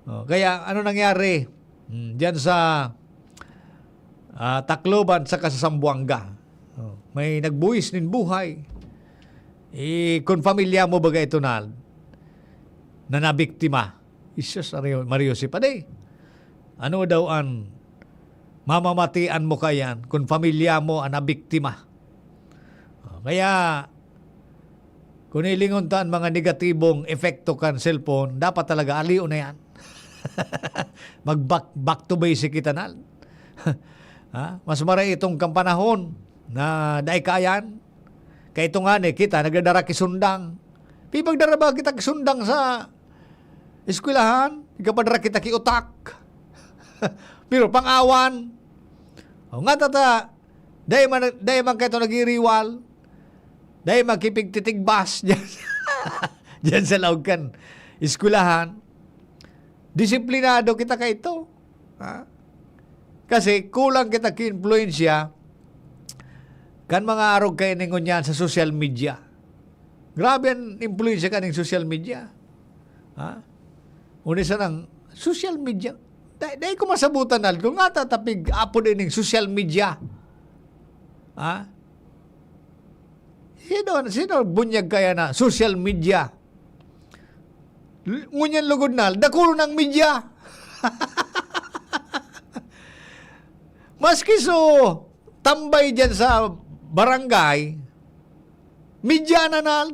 Oh, kaya ano nangyari? Hmm, diyan sa, ah, Tacloban saka sa Zamboanga. Oh, may nagbuwis nin buhay. Eh, kung pamilya mo baga ito na, na nabiktima, Isus, Mario, Mario si Padi. Ano daw an mamamatian mo kayan kung pamilya mo an nabiktima? Ah, Kaya, kung hilingon ta an mga negatibong epekto kan cellphone, dapat talaga alion na yan. Mag-back, back to basic kita na. Ha? Mas maray itong kan panahon na dai kayan. Kaya ito nga ni, kita, nagdadara ki sundang. Pipagdara ba kita ki sundang sa eskwelahan? Ikapadara kita ki utak. Pero pang-awan. O nga tata, dai man, dai man kayo nagiriwal. Dai makipigtitigbas dyan, dyan sa laog kan eskwelahan. Disiplinado kita kaito. Ha? Kasi kulang kita ki-influensya kan mga arog kaini ngunyan sa social media. Grabe an impluwensya kaning social media. Ha? Uni sanang social media. Dai, dai ko masabutan na kung nga tatapig apod ining social media. Ha? Sino, sino bunyag kaya na social media? L-, ngunyan lugod na, dakul ng media. Maski so, tambay dyan sa barangay, media na na.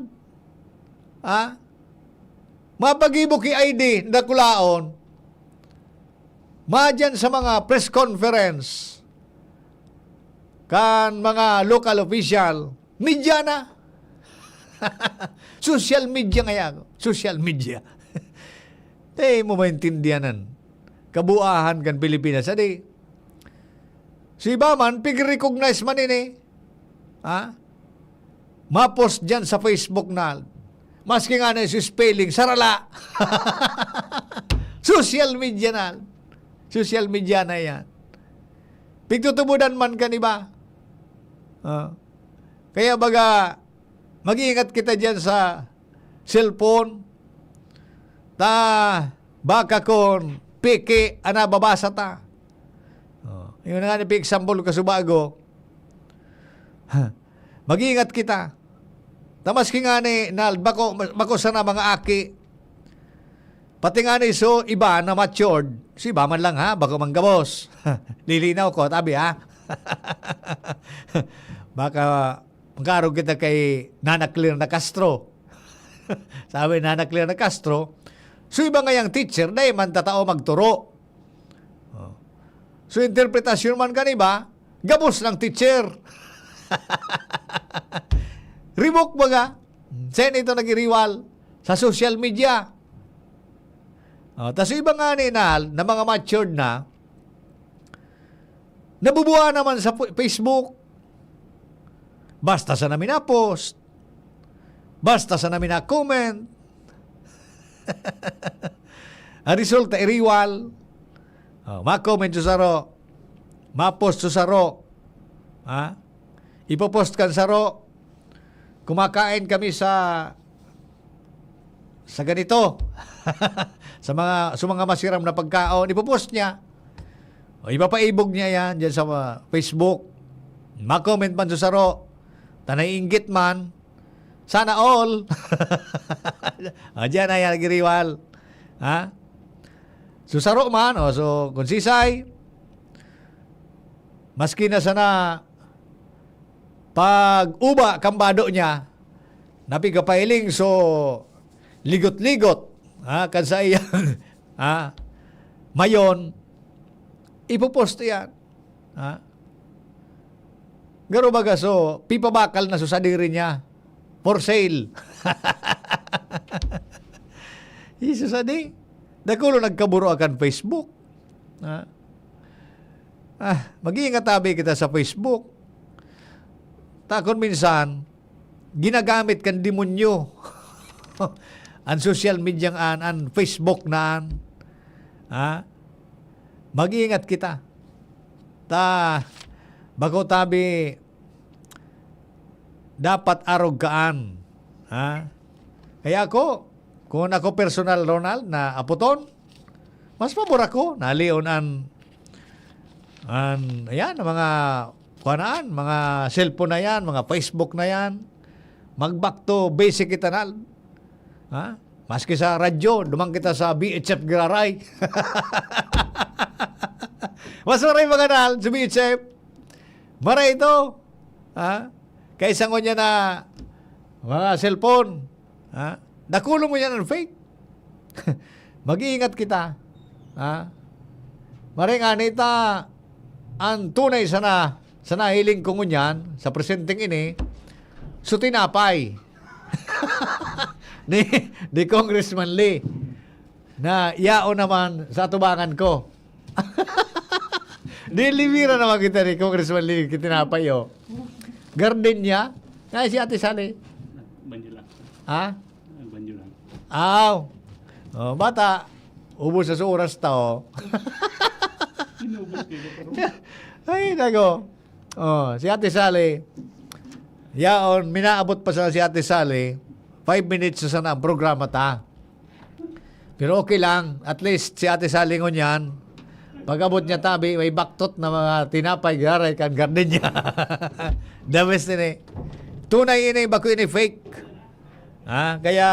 Ha? Mapagibo ki I D, dakulaon. Madyan sa mga press conference kan mga local official, media na. Social media ngaya ako. Social media. Di mo maintindihan an kabuahan kan Pilipinas. Adi, si iba man, pig-recognize man ini. Ha? Ma-post dyan sa Facebook na. Maski nga na yung spelling, sarala. Social media na. Social media na yan. Pigtutubudan man kan iba. Ah. Kaya baga, mag-iingat kita dyan sa cellphone. Ta, baka kun peke an nababasa ta. Oh, yun na nga ni, example ko sa bago. Mag-iingat kita. Ta maski nga ni, na, bako, bako sana mga aki. Pati nga ni so iba na matured, si iba man lang ha, bako manggabos. Lilinaw ko, tabi ha. Baka magkaarog kita kay Nana Clear na Castro. Sabi ni Nana Clear na Castro, so iba ngayang teacher, dai man tatao magturo. Oh. So, interpretasyon man kan iba, gabos ng teacher. Ribok baga. Sen ito nagiriwal sa social media. Oh, tas yung iba nga ni na, na mga matured na, nabubuha naman sa pu-, Facebook. Basta sa namin na-post. Basta sa namin na-comment. Ang resulta, iriwal. Oh, ma-comment sa saro. Ma-post sa saro. Ha? Ipopost kan saro. Kumakain kami sa, sa ganito. Sa mga, sa mga masiram na pagkaon, ipopost niya. O ipapaibog niya yan dyan sa, uh, Facebook. Ma-comment man sa saro. Ta naiinggit man. Sana all. O, diyan ay nagiriwal. Ha? So, saro man, o, so, kung sisay, maski na sana pag-uba kan bado niya, napigapailing, so, ligot-ligot, ha, kan sa iyang, ha, mayon, ipopost yan. Ha? Garo baga, so, pipabakal na so sadiri niya. For sale. Jesus, adi. Dakulo nagkaburo akan Facebook. Ha? Ah, mag-iingat tabi kita sa Facebook. Ta kun minsan, ginagamit kan demonyo. An social media an, an Facebook na an. Ha? Mag-iingat kita. Ta, bako tabi, dapat arog kaan. Ha? Kaya ako, kung ako personal, Ronald, na aputon, mas pabor ako, nalion an, an, ayan, ang mga, kuha na an, mga cellphone na yan, mga Facebook na yan. Mag-back to basic kita na. Ha? Maski sa radyo, duman kita sa B H F giraray. Mas maray mga nal sa B H F. Maray ito. Ha? Kaysa ngunyan na mga cellphone, ha? Dakulon mo yan ang fake. Mag-iingat kita. Ha? Maray nga, nita, ang tunay sana, sa nahiling ko ngunyan, sa presenteng ini, so tinapay. ni, ni Congressman Lee. Na yaon naman sa atubangan ko. Delivira naman kita ni Congressman Lee, kitinapay, oh. Gardenia. Ay, si Ate Sally. Banyo lang. Ha? Banyo lang. Aw. Oh, bata, ubos na sa oras ta, oh. Inubos kayo, pero Ay, nago. Oh, si Ate Sally. Yaon, minaabot pa sana si Ate Sally. Five minutes na sana ang programa ta. Pero okay lang. At least, si Ate Sally ngunyan, pag-abot niya tabi, may baktot na mga tinapay, garay kan garden niya. The best ini. Tunay ini, bako ini fake. Ha? Kaya,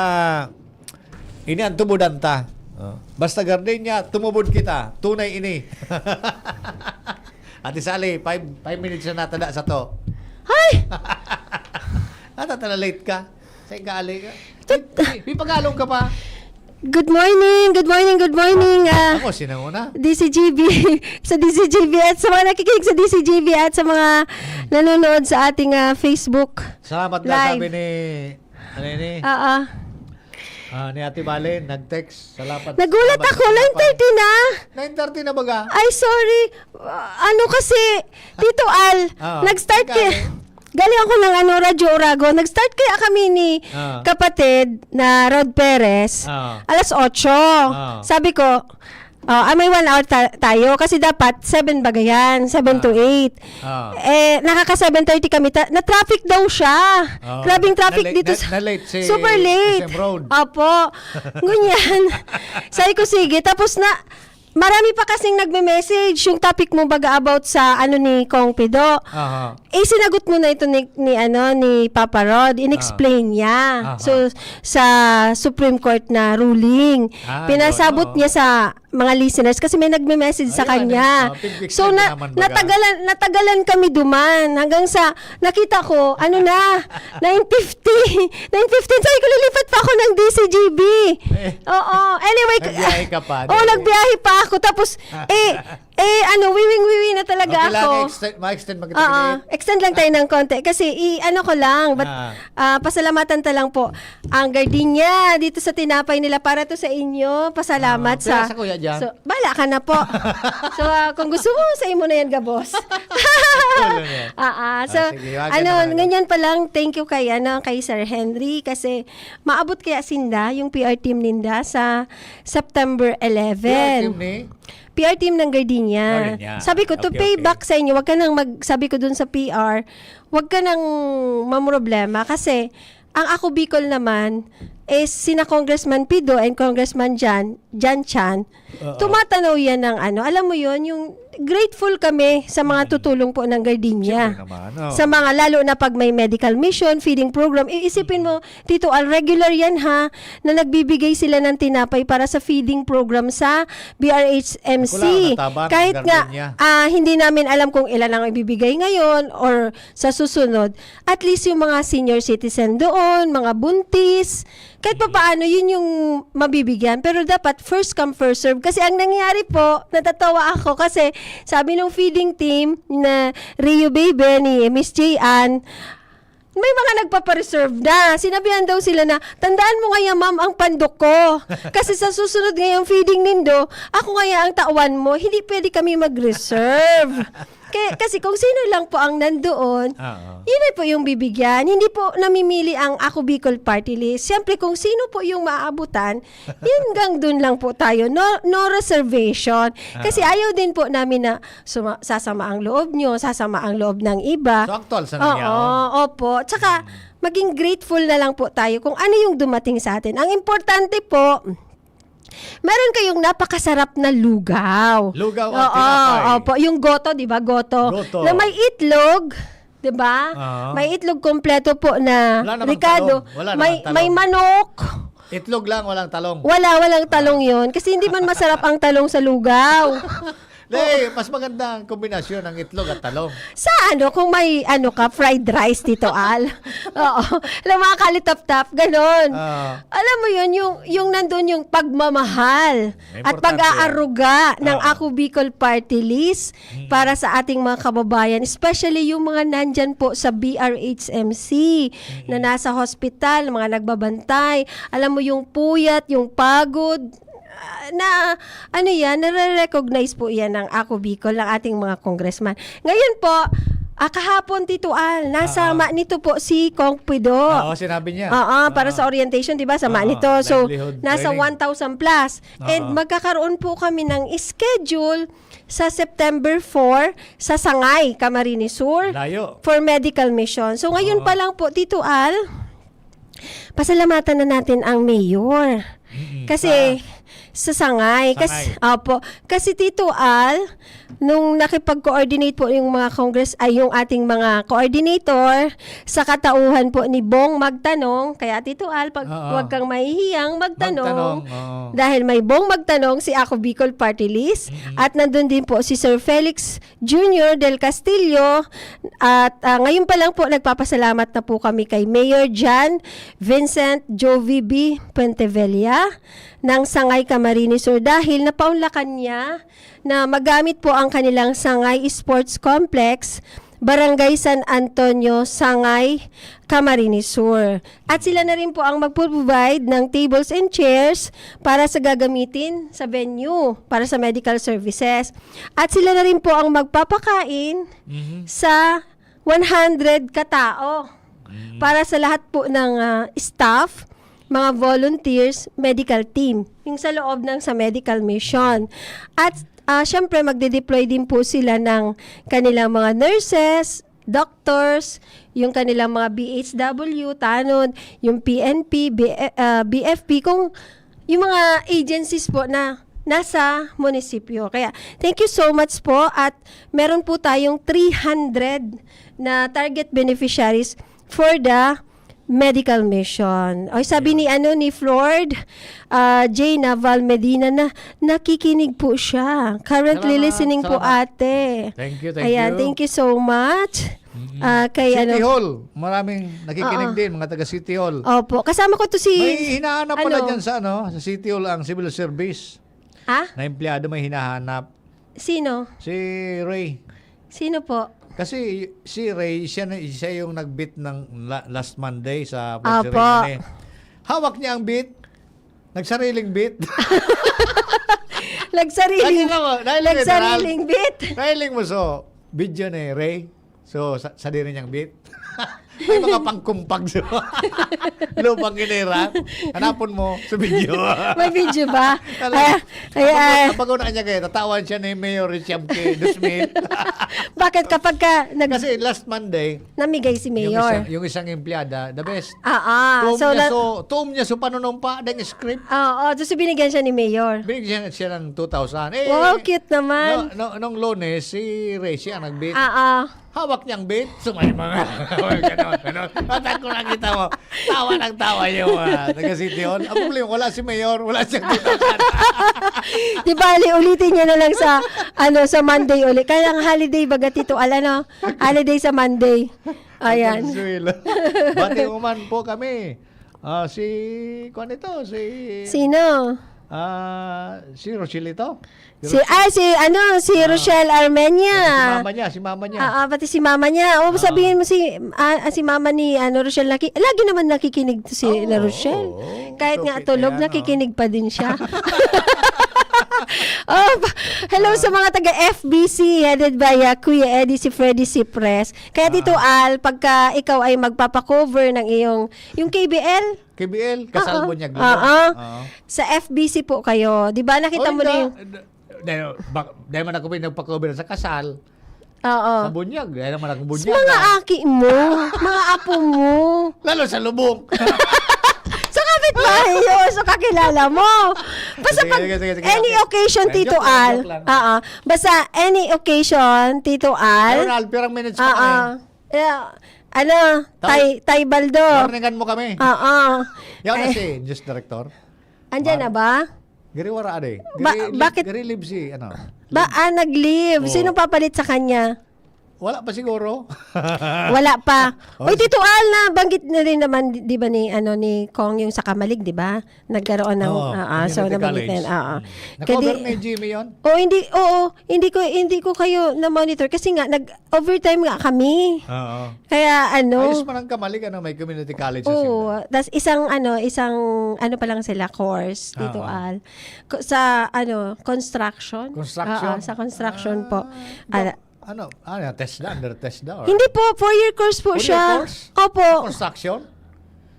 ini ang tubudan ta. Oh. Basta garden niya, tumubod kita. Tunay ini. Ate Sally, five, five minutes na natada sa to. Hay! Ata tala late ka. Sa ikaali ka. Tut- May, may, may pag-along ka pa. Good morning, good morning, good morning, ah, Ako, sinanguna. D C G B, sa D C G B at sa mga nakikinig sa D C G B at sa mga nanonood sa ating, ah, Facebook Salamat na, Live. sabi ni, ano yun eh? Oo. Ah, ni Ate Valen, nag-text. Salamat. Nagulat Salamat ako, sa nine thirty na. Nine thirty na baga? Ay, sorry. Ah, ano kasi, Tito Al, Ah, nag-start nagkano? kaya, galing ako ng ano, Radyo Oragon. Nag-start kaya kami ni Ah. kapatid na Rod Perez, Ah. alas otso. Ah. Sabi ko, "Oh, ah, may one hour ta-, tayo." Kasi dapat seven baga yan, seven to Ah. eight. Ah. Eh, nakaka seven thirty kami. Ta-, na-traffic daw siya. Ah. Grabing traffic Na-late, dito na-, sa na-late si super late. S M Road. Opo. Ngunyan. Sabi ko, "Sige." Tapos na, marami pa kasing nagme-message. Yung topic mo baga about sa ano ni Kong Pido. Aha. Eh, sinagot mo na ito ni, ni, ano, ni Papa Rod. In-explain Ah. niya. Aha. So, sa Supreme Court na ruling. Ah, Pinasabot yun, oo. niya sa mga listeners kasi may nagme-message sa Ayun, kanya. ano, ah, pig-explain So, ko na, naman baga. natagalan, natagalan kami duman hanggang sa nakita ko, ano na, nine fifty. Nine fifteen, sabi ko, "Lilipat pa ako ng D C G B." Eh. Oo. Anyway, Nagbiyahe ka pa, oh, di? nagbiyahe pa ako. Tapos, eh, eh, ano, wiwing-wiwi na talaga Okay lang, ako. extend, ma-extend mo kita Oo. ulit. Extend lang tayo ng konti. Kasi, i-, ano ko lang, but, Ah. ah, pasalamatan ta lang po ang gardenia dito sa tinapay nila para to sa inyo. Pasalamat Ah, sa pira sa kuya dyan? So, bala ka na po. So, ah, kung gusto mo, sa imo na yan, gabos. Wala na. Ah, ah. So, Ah, sige, wag ano, ka naman, ano. ganyan pa lang, thank you kay, ano, kay Sir Henry kasi maabot kaya sinda, yung P R team ninda, sa September eleven. P R team ni? P R team ng Gardenia. Gardenia. Sabi ko, to Okay, pay okay. back sa inyo, wag ka nang mag-, sabi ko dun sa P R, wag ka nang mamroblema kasi ang Ako Bicol naman is sina Congressman Pido and Congressman Jan, Jan Chan. Oo. Tumatanaw yan ng ano, alam mo yon, yung grateful kami sa mga Mm. tutulong po ng Gardenia. Siyempre naman, oo. Sa mga, lalo na pag may medical mission, feeding program, iisipin mo, Tito Al, regular yan ha, na nagbibigay sila ng tinapay para sa feeding program sa B R H M C. Naku lang, nataba ng Kahit nga, gardenia. ah, hindi namin alam kung ilan ang ibibigay ngayon or sa susunod, at least yung mga senior citizen doon, mga buntis, kahit papaano, yun yung mabibigyan. Pero dapat first come, first serve. Kasi ang nangyari po, natatawa ako kasi sabi nung feeding team na Rio Baby ni Miss J Ann, may mga nagpapareserve na. Sinabihan daw sila na, "Tandaan mo ngaya, ma'am, ang pandok ko. Kasi sa susunod ngayang feeding nindo, ako ngaya ang tawan mo. Hindi pwede kami mag-reserve." Kaya, kasi kung sino lang po ang nandoon, Oo. yun na po yung bibigyan. Hindi po namimili ang Ako Bicol Party List. Siyempre, kung sino po yung maaabutan, yun, hanggang dun lang po tayo. No, no reservation. Kasi Ah. ayaw din po namin na suma-, sasama ang loob nyo, sasama ang loob ng iba. So, aktual sa Oo, nangyao? opo. Tsaka, Hmm. maging grateful na lang po tayo kung ano yung dumating sa atin. Ang importante po, meron kayong napakasarap na lugaw. Lugaw at Oo, tinapay. opo. Yung goto, di ba? Goto. Goto. Na may itlog, di ba? Oo. May itlog kompleto po na Wala namang ricado. talong. Wala May, namang talong. may manok. Itlog lang, walang talong. Wala, walang talong Ah. yun. Kasi hindi man masarap ang talong sa lugaw. Hindi, mas maganda ang kombinasyon ng itlog at talong. Sa ano, kung may ano ka, fried rice, Tito Al. Oo. Alam, mga kalitap-tap, ganon. Ah. Alam mo yun, yung, yung nandun yung pagmamahal May at importante yan. pag-aaruga ng Oo. Ako Bicol Party List Mm. para sa ating mga kababayan, especially yung mga nandyan po sa B R H M C Mm. na nasa hospital, mga nagbabantay. Alam mo yung puyat, yung pagod, ah, na ano yan, nare-recognize po yan ng Ako Bicol, ng ating mga congressman. Ngayon po, ah, kahapon, Tito Al, nasa Oo. Manito po si Cong Pido. Oo, sinabi niya. Oo, para Oo. sa orientation, di ba, sa Oo, Manito. So, livelihood nasa training. one thousand plus. And Oo. magkakaroon po kami ng schedule sa September four sa Sangay, Camarines Sur, Layo. for medical mission. So, ngayon Oo. pa lang po, Tito Al, pasalamatan na natin ang mayor. Mm-mm. Kasi, Sa sa Sangay. Kas-, Sangay. opo. Kasi, Tito Al, nung nakipag-coordinate po yung mga congress, ay, yung ating mga coordinator sa katauhan po ni Bong Magtanong, kaya, Tito Al, pag, Oo. wag kang mahihiyang magtanong, Magtanong, oo. dahil may Bong Magtanong si Ako Bicol Party List, Mm-mm. at nandun din po si Sir Felix Junior del Castillo. At, ah, ngayon pa lang po, nagpapasalamat na po kami kay Mayor John Vincent Jovi B. Puentevella ng Sangay, Camarines Sur, dahil napaunlakan niya na magamit po ang kanilang Sangay Sports Complex, Barangay San Antonio, Sangay, Camarines Sur. At sila na rin po ang magpo-provide ng tables and chairs para sa gagamitin sa venue, para sa medical services. At sila na rin po ang magpapakain Mhm. sa one hundred katao Mm. para sa lahat po ng, ah, staff, mga volunteers, medical team, yung sa loob ng sa medical mission. At, ah, syempre, magde-deploy din po sila ng kanilang mga nurses, doctors, yung kanilang mga B H W, tanod, yung P N P, B-, ah, B F P, kung yung mga agencies po na nasa munisipyo. Kaya, thank you so much po. At meron po tayong three hundred na target beneficiaries for the medical mission. Oy, sabi Ayun. ni, ano, ni Flord, ah, J Naval Medina na nakikinig po siya. Currently Salamat, listening po, salamat. ate. Thank you, thank Ayan, you. thank you so much. Mm. Ah, kay City ano Hall, maraming nakikinig Oo. din, mga taga City Hall. Opo. Kasama ko to si, May hinahanap pala ano? dyan sa, ano, sa City Hall ang civil service. Ah? Na empleyado may hinahanap. Sino? Si Ray. Sino po? Kasi si Ray, siya na, siya yung nag-beat ng la-, last Monday sa Opo. Pagsiring. Hawak niya ang beat. Nagsariling beat. Nagsariling, Nakita mo, dahil nagsariling beat. Nahiling mo, so, video ni Ray. So, sa, sadiri niyang beat. May mga pangkumpag, so. Lupang ginera. Hanapon mo sa video. May video ba? Talaga. Ay, ay, Kapag, ay. kapag una niya kayo, tatawan siya ni Mayor Richie Abque, dos mil. Bakit kapag ka nag- Kasi last Monday, Namigay si yung Mayor. isang, yung isang empleyada, the best. Ah, ah. Tuom So, niya na- so, tuom niya so panunumpa, dahil script. Ah, oh, so binigyan siya ni Mayor. Binigyan siya ng two thousand. Eh, Wow, cute naman. no, no, nung Lunes, si Ray siya ang nag-beat. Ah, ah. Hawak niyang beat, so may mga, ganon, ganon. At ako nakita mo, tawa ng tawa yung, ah, taga City Hall. Ang problema, wala si Mayor, wala siyang two thousand. Di bali, ulitin niya na lang sa, ano, sa Monday uli. Kaya ang holiday, baga, Tito Al, ano? Holiday sa Monday. Ayan. Consuelo. Bati mo man po kami. Ah, si, kuwan ito, si Sino? ah, si Rochelle ito. Si Si, Rochelle. ah, si, ano, si Ah. Rochelle Armenia. Si mama niya, si mama niya. Ah, ah, pati si mama niya. O, Ah. sabihin mo si, ah, ah, si mama ni, ano, Rochelle, naki-, lagi naman nakikinig to si Oo, na Rochelle. oo. Kahit So, nga pi-, tulog, kaya, no? nakikinig pa din siya. Oh, pa-, hello Ah. sa mga taga F B C, headed by, ah, Kuya Eddie, si Freddy Cipres. Kaya, Tito Ah. Al, pagka ikaw ay magpapacover ng iyong, yung K B L, K B L, Kasal Oo. Bunyag Lubong. Oo. Oo. Sa F B C po kayo. Di ba, nakita Oh, mo na hindi. yung Dahil, bak-, dahil man ako pinagpakover sa kasal, Oo. sa bunyag. Dahil naman ako Sa bunyag, mga ah. aki mo, mga apo mo. Lalo sa lubong. Sa kapitbahay nyo, sa kakilala mo. Basta Sige, pag sige, sige, sige, any okay. occasion, Ay, Tito joke lang, Al. joke lang. Oo. Basta any occayon, Tito Al. Ayun, Al, pirang minutes pa Oo. kami? Yeah. Ano, Tay-, Tay, Tay Baldo. Warningan mo kami. Oo. Yan na Ay. si Diyos Director. Andyan Mar- na ba? Gari wara, ade. Ba- Gari, bakit- Gari live si, ano. Ba, ah, nag-leave. Oo. Sino papalit sa kanya? Wala pa siguro. Wala pa. Oh, Uy, Tito Al, na banggit na rin naman, di di ba, ni, ano, ni Kong yung sa Kamalig, di ba? Nagkaroon ng, Oo, ah, ah, so, community nabanggit na college. yun. Ah, ah. Mm. Nag-cover Kadi- ni Jimmy yun? Oh, hindi, oo, hindi ko, hindi ko kayo na-monitor kasi nga, nag-overtime nga kami. Oo. Kaya, ano, Ayos man ang Kamalig, ano, may community college sa Oo, Sinda. tas isang ano, isang ano pa lang sila course, Tito Ah, ah. Al. Ko- Sa ano, construction? Construction? Oo, sa construction po. Ah, Ala- ano, ano, TESDA, under TESDA? Or? Hindi po, four-year course po Four-year siya. Course? Opo. Construction?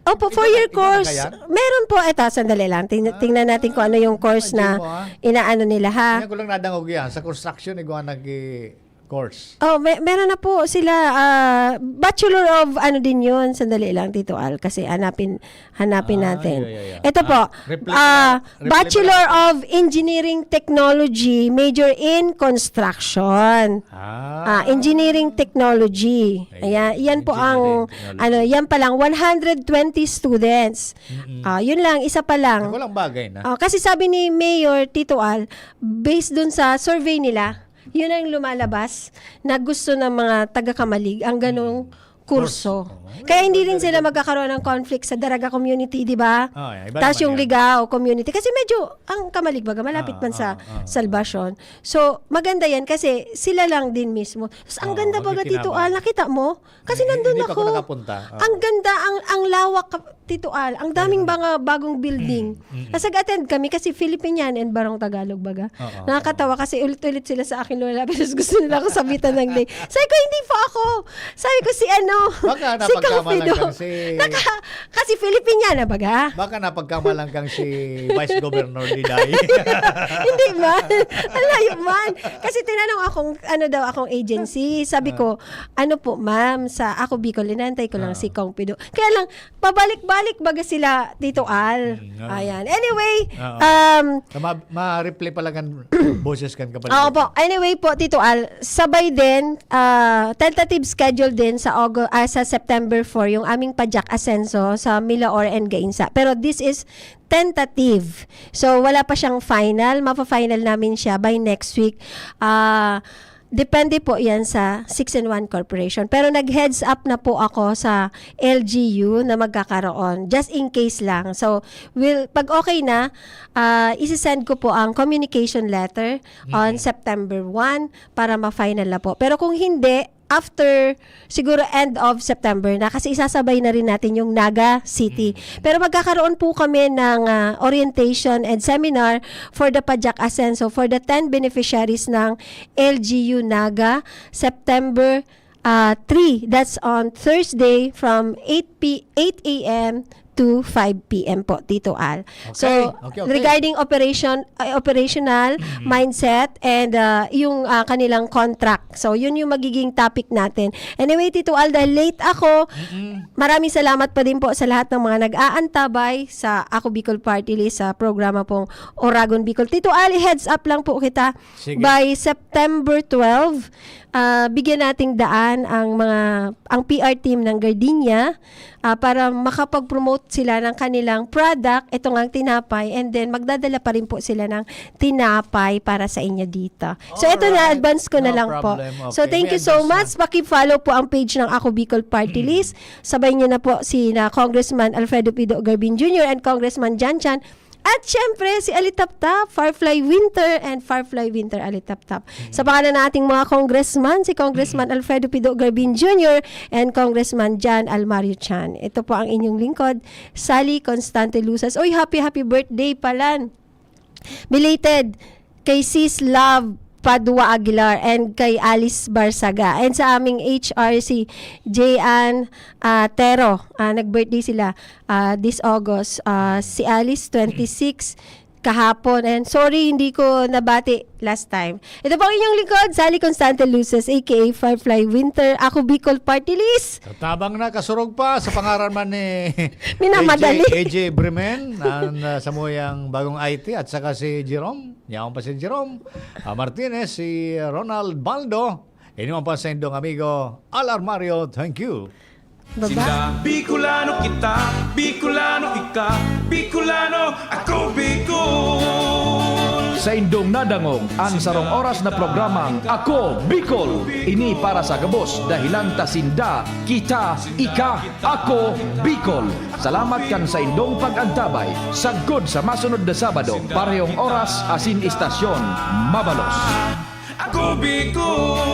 Opo, Ikaw four-year na- ikaw na course. kaya? Meron po, eto, sandali lang. Ting- Ah, tingnan natin kung ano yung course imagine na mo, ah. inaano nila, ha? Kaya ko lang nadangog yan. Sa construction, ikaw ang nag-course. Oh, may, meron na po sila, ah, Bachelor of ano din yun. Sandali lang, Tito Al, kasi hanapin, hanapin Ah, natin. yeah, yeah, yeah. Ito po, Ah, replika ah, na- replika Bachelor na- of Engineering Technology, major in construction. Ah. Ah, engineering technology. Ayan, Ayan, yan po ang engineering technology. ano, yan pa lang, one hundred twenty students. Mm-mm. Ah, yun lang, isa pa lang. Ako lang bagay na. Ah, kasi sabi ni Mayor Tito Al, based dun sa survey nila, yun ang lumalabas na gusto ng mga taga-Kamalig ang ganong Mm. kurso. Kurso. Oo. Kaya hindi rin Very sila good. magkakaroon ng conflict sa Daraga community, di ba? Oh, yeah, iba Tapos naman yung yan. Ligao community. Kasi medyo ang Kamalig baga, malapit Ah, man sa ah, ah. Salvacion. So, maganda yan kasi sila lang din mismo. Tapos ang Oo, ganda baga, Tito magkikinabang. Al, nakita mo? Kasi Hindi- nandun hindi pa ako. ako nakapunta. Ah. Ang ganda, ang, ang lawak, Tito Al. Ang daming Ayun. mga bagong building. Mm, mm. Tapos nag-attend kami kasi Filipiniana and Barong Tagalog baga. Oo. Nakakatawa kasi ulit-ulit sila sa akin lumalapit. Tapos gusto nila ako sabitan ng lay. Sabi ko, "Hindi po ako." Sabi ko, "Si ano, Baka si Kang napagkamalan Fido." kang si- Naka-, kasi Filipiniana baga. Baka napagkamalan kang si Vice Governor Diday. Hindi man. Ang layo man. Kasi tinanong akong, ano daw, akong agency. Sabi ko, "Ano po, ma'am, sa Ako Bicol, inaantay ko lang Ah. si Kong Pido." Kaya lang, pabalik-balik baga sila, Tito Al. Mm, oo. Ayan. Anyway, Oo. um, Ma- ma-replay pala kan boses kan kapatid. Oo po. Anyway po, Tito Al, sabay din, ah, tentative schedule din sa August, ah, sa September four, yung aming Pajak Asenso sa Milaor and Gainsa. Pero this is tentative. So, wala pa siyang final. Mafa-final namin siya by next week. Ah, depende po yan sa six-in-one Corporation. Pero nag-heads up na po ako sa L G U na magkakaroon. Just in case lang. So, will, pag okay na, ah, isi-send ko po ang communication letter on Mm. September one para ma-final na po. Pero kung hindi, after, siguro end of September na kasi isasabay na rin natin yung Naga City. Mm. Pero magkakaroon po kami ng, ah, orientation and seminar for the Pajak Asenso for the ten beneficiaries ng L G U Naga, September, ah, three. That's on Thursday from eight p-, eight a m to five p m po, Tito Al. So, Okay, okay, okay. Regarding operation, ay, operational Mm. mindset and, ah, yung, ah, kanilang contract. So, yun yung magiging topic natin. Anyway, Tito Al, dahil late ako, Mm-mm. maraming salamat pa din po sa lahat ng mga nag-aantabay sa Ako Bicol Party List sa programa pong Oragon Bicol. Tito Al, heads up lang po kita. Sige. By September twelve, ah, bigyan nating daan ang mga, ang P R team ng Gardenia, ah, para makapag-promote sila ng kanilang product, ito ngang tinapay, and then magdadala pa rin po sila ng tinapay para sa inyo dito. So, ito na, Alright. advance ko na No lang po. Problem. So, Okay, thank may you so advance na. much. Paki-follow po ang page ng Ako Bicol Party List. Sabay niyo na po si na Congressman Alfredo Pido Garbin Junior and Congressman Jan Chan. At syempre, si Alitaptap, Firefly Winter and Firefly Winter Alitaptap. Sa pangalan ng ating mga congressman, si Congressman Alfredo Pido Garbin Junior and Congressman Jan Almario Chan. Ito po ang inyong lingkod, Sally Constante Luces. Uy, happy, happy birthday, Palan. Belated kay Sis Love Padua Aguilar and kay Alice Barsaga. And sa aming H R, si Jean, ah, Tero. Ah, nag-birthday sila, ah, this August. Ah, si Alice, twenty-six, kahapon. And sorry, hindi ko nabati last time. Ito po ang inyong lingkod, Sally Constante Luces, A K A Firefly Winter. Ako, Bicol Party List. Tatabang na, kasurog pa sa pangaran man ni Minamadali. A J, A J Bremen, ang, ah, samuyang bagong I T, at saka si Jerome, yaon pa si Jerome, ah, Martinez, si Ronald Baldo, ini man pa sa indong amigo, Al Armario, thank you. Baba. Sinda, Bicolano kita, Bicolano ika, Bicolano ako, Bicol. Saindong nadangog an sarong oras na programang Ako Bicol. Ini para sa gabos, dahelan ta sinda, kita, ika, ako, Bicol. Salamat kan saindong pag-antabay. Sagkod sa masunod na Sabado, parehong oras asin istasyon, mabalos. Ako, Bicol.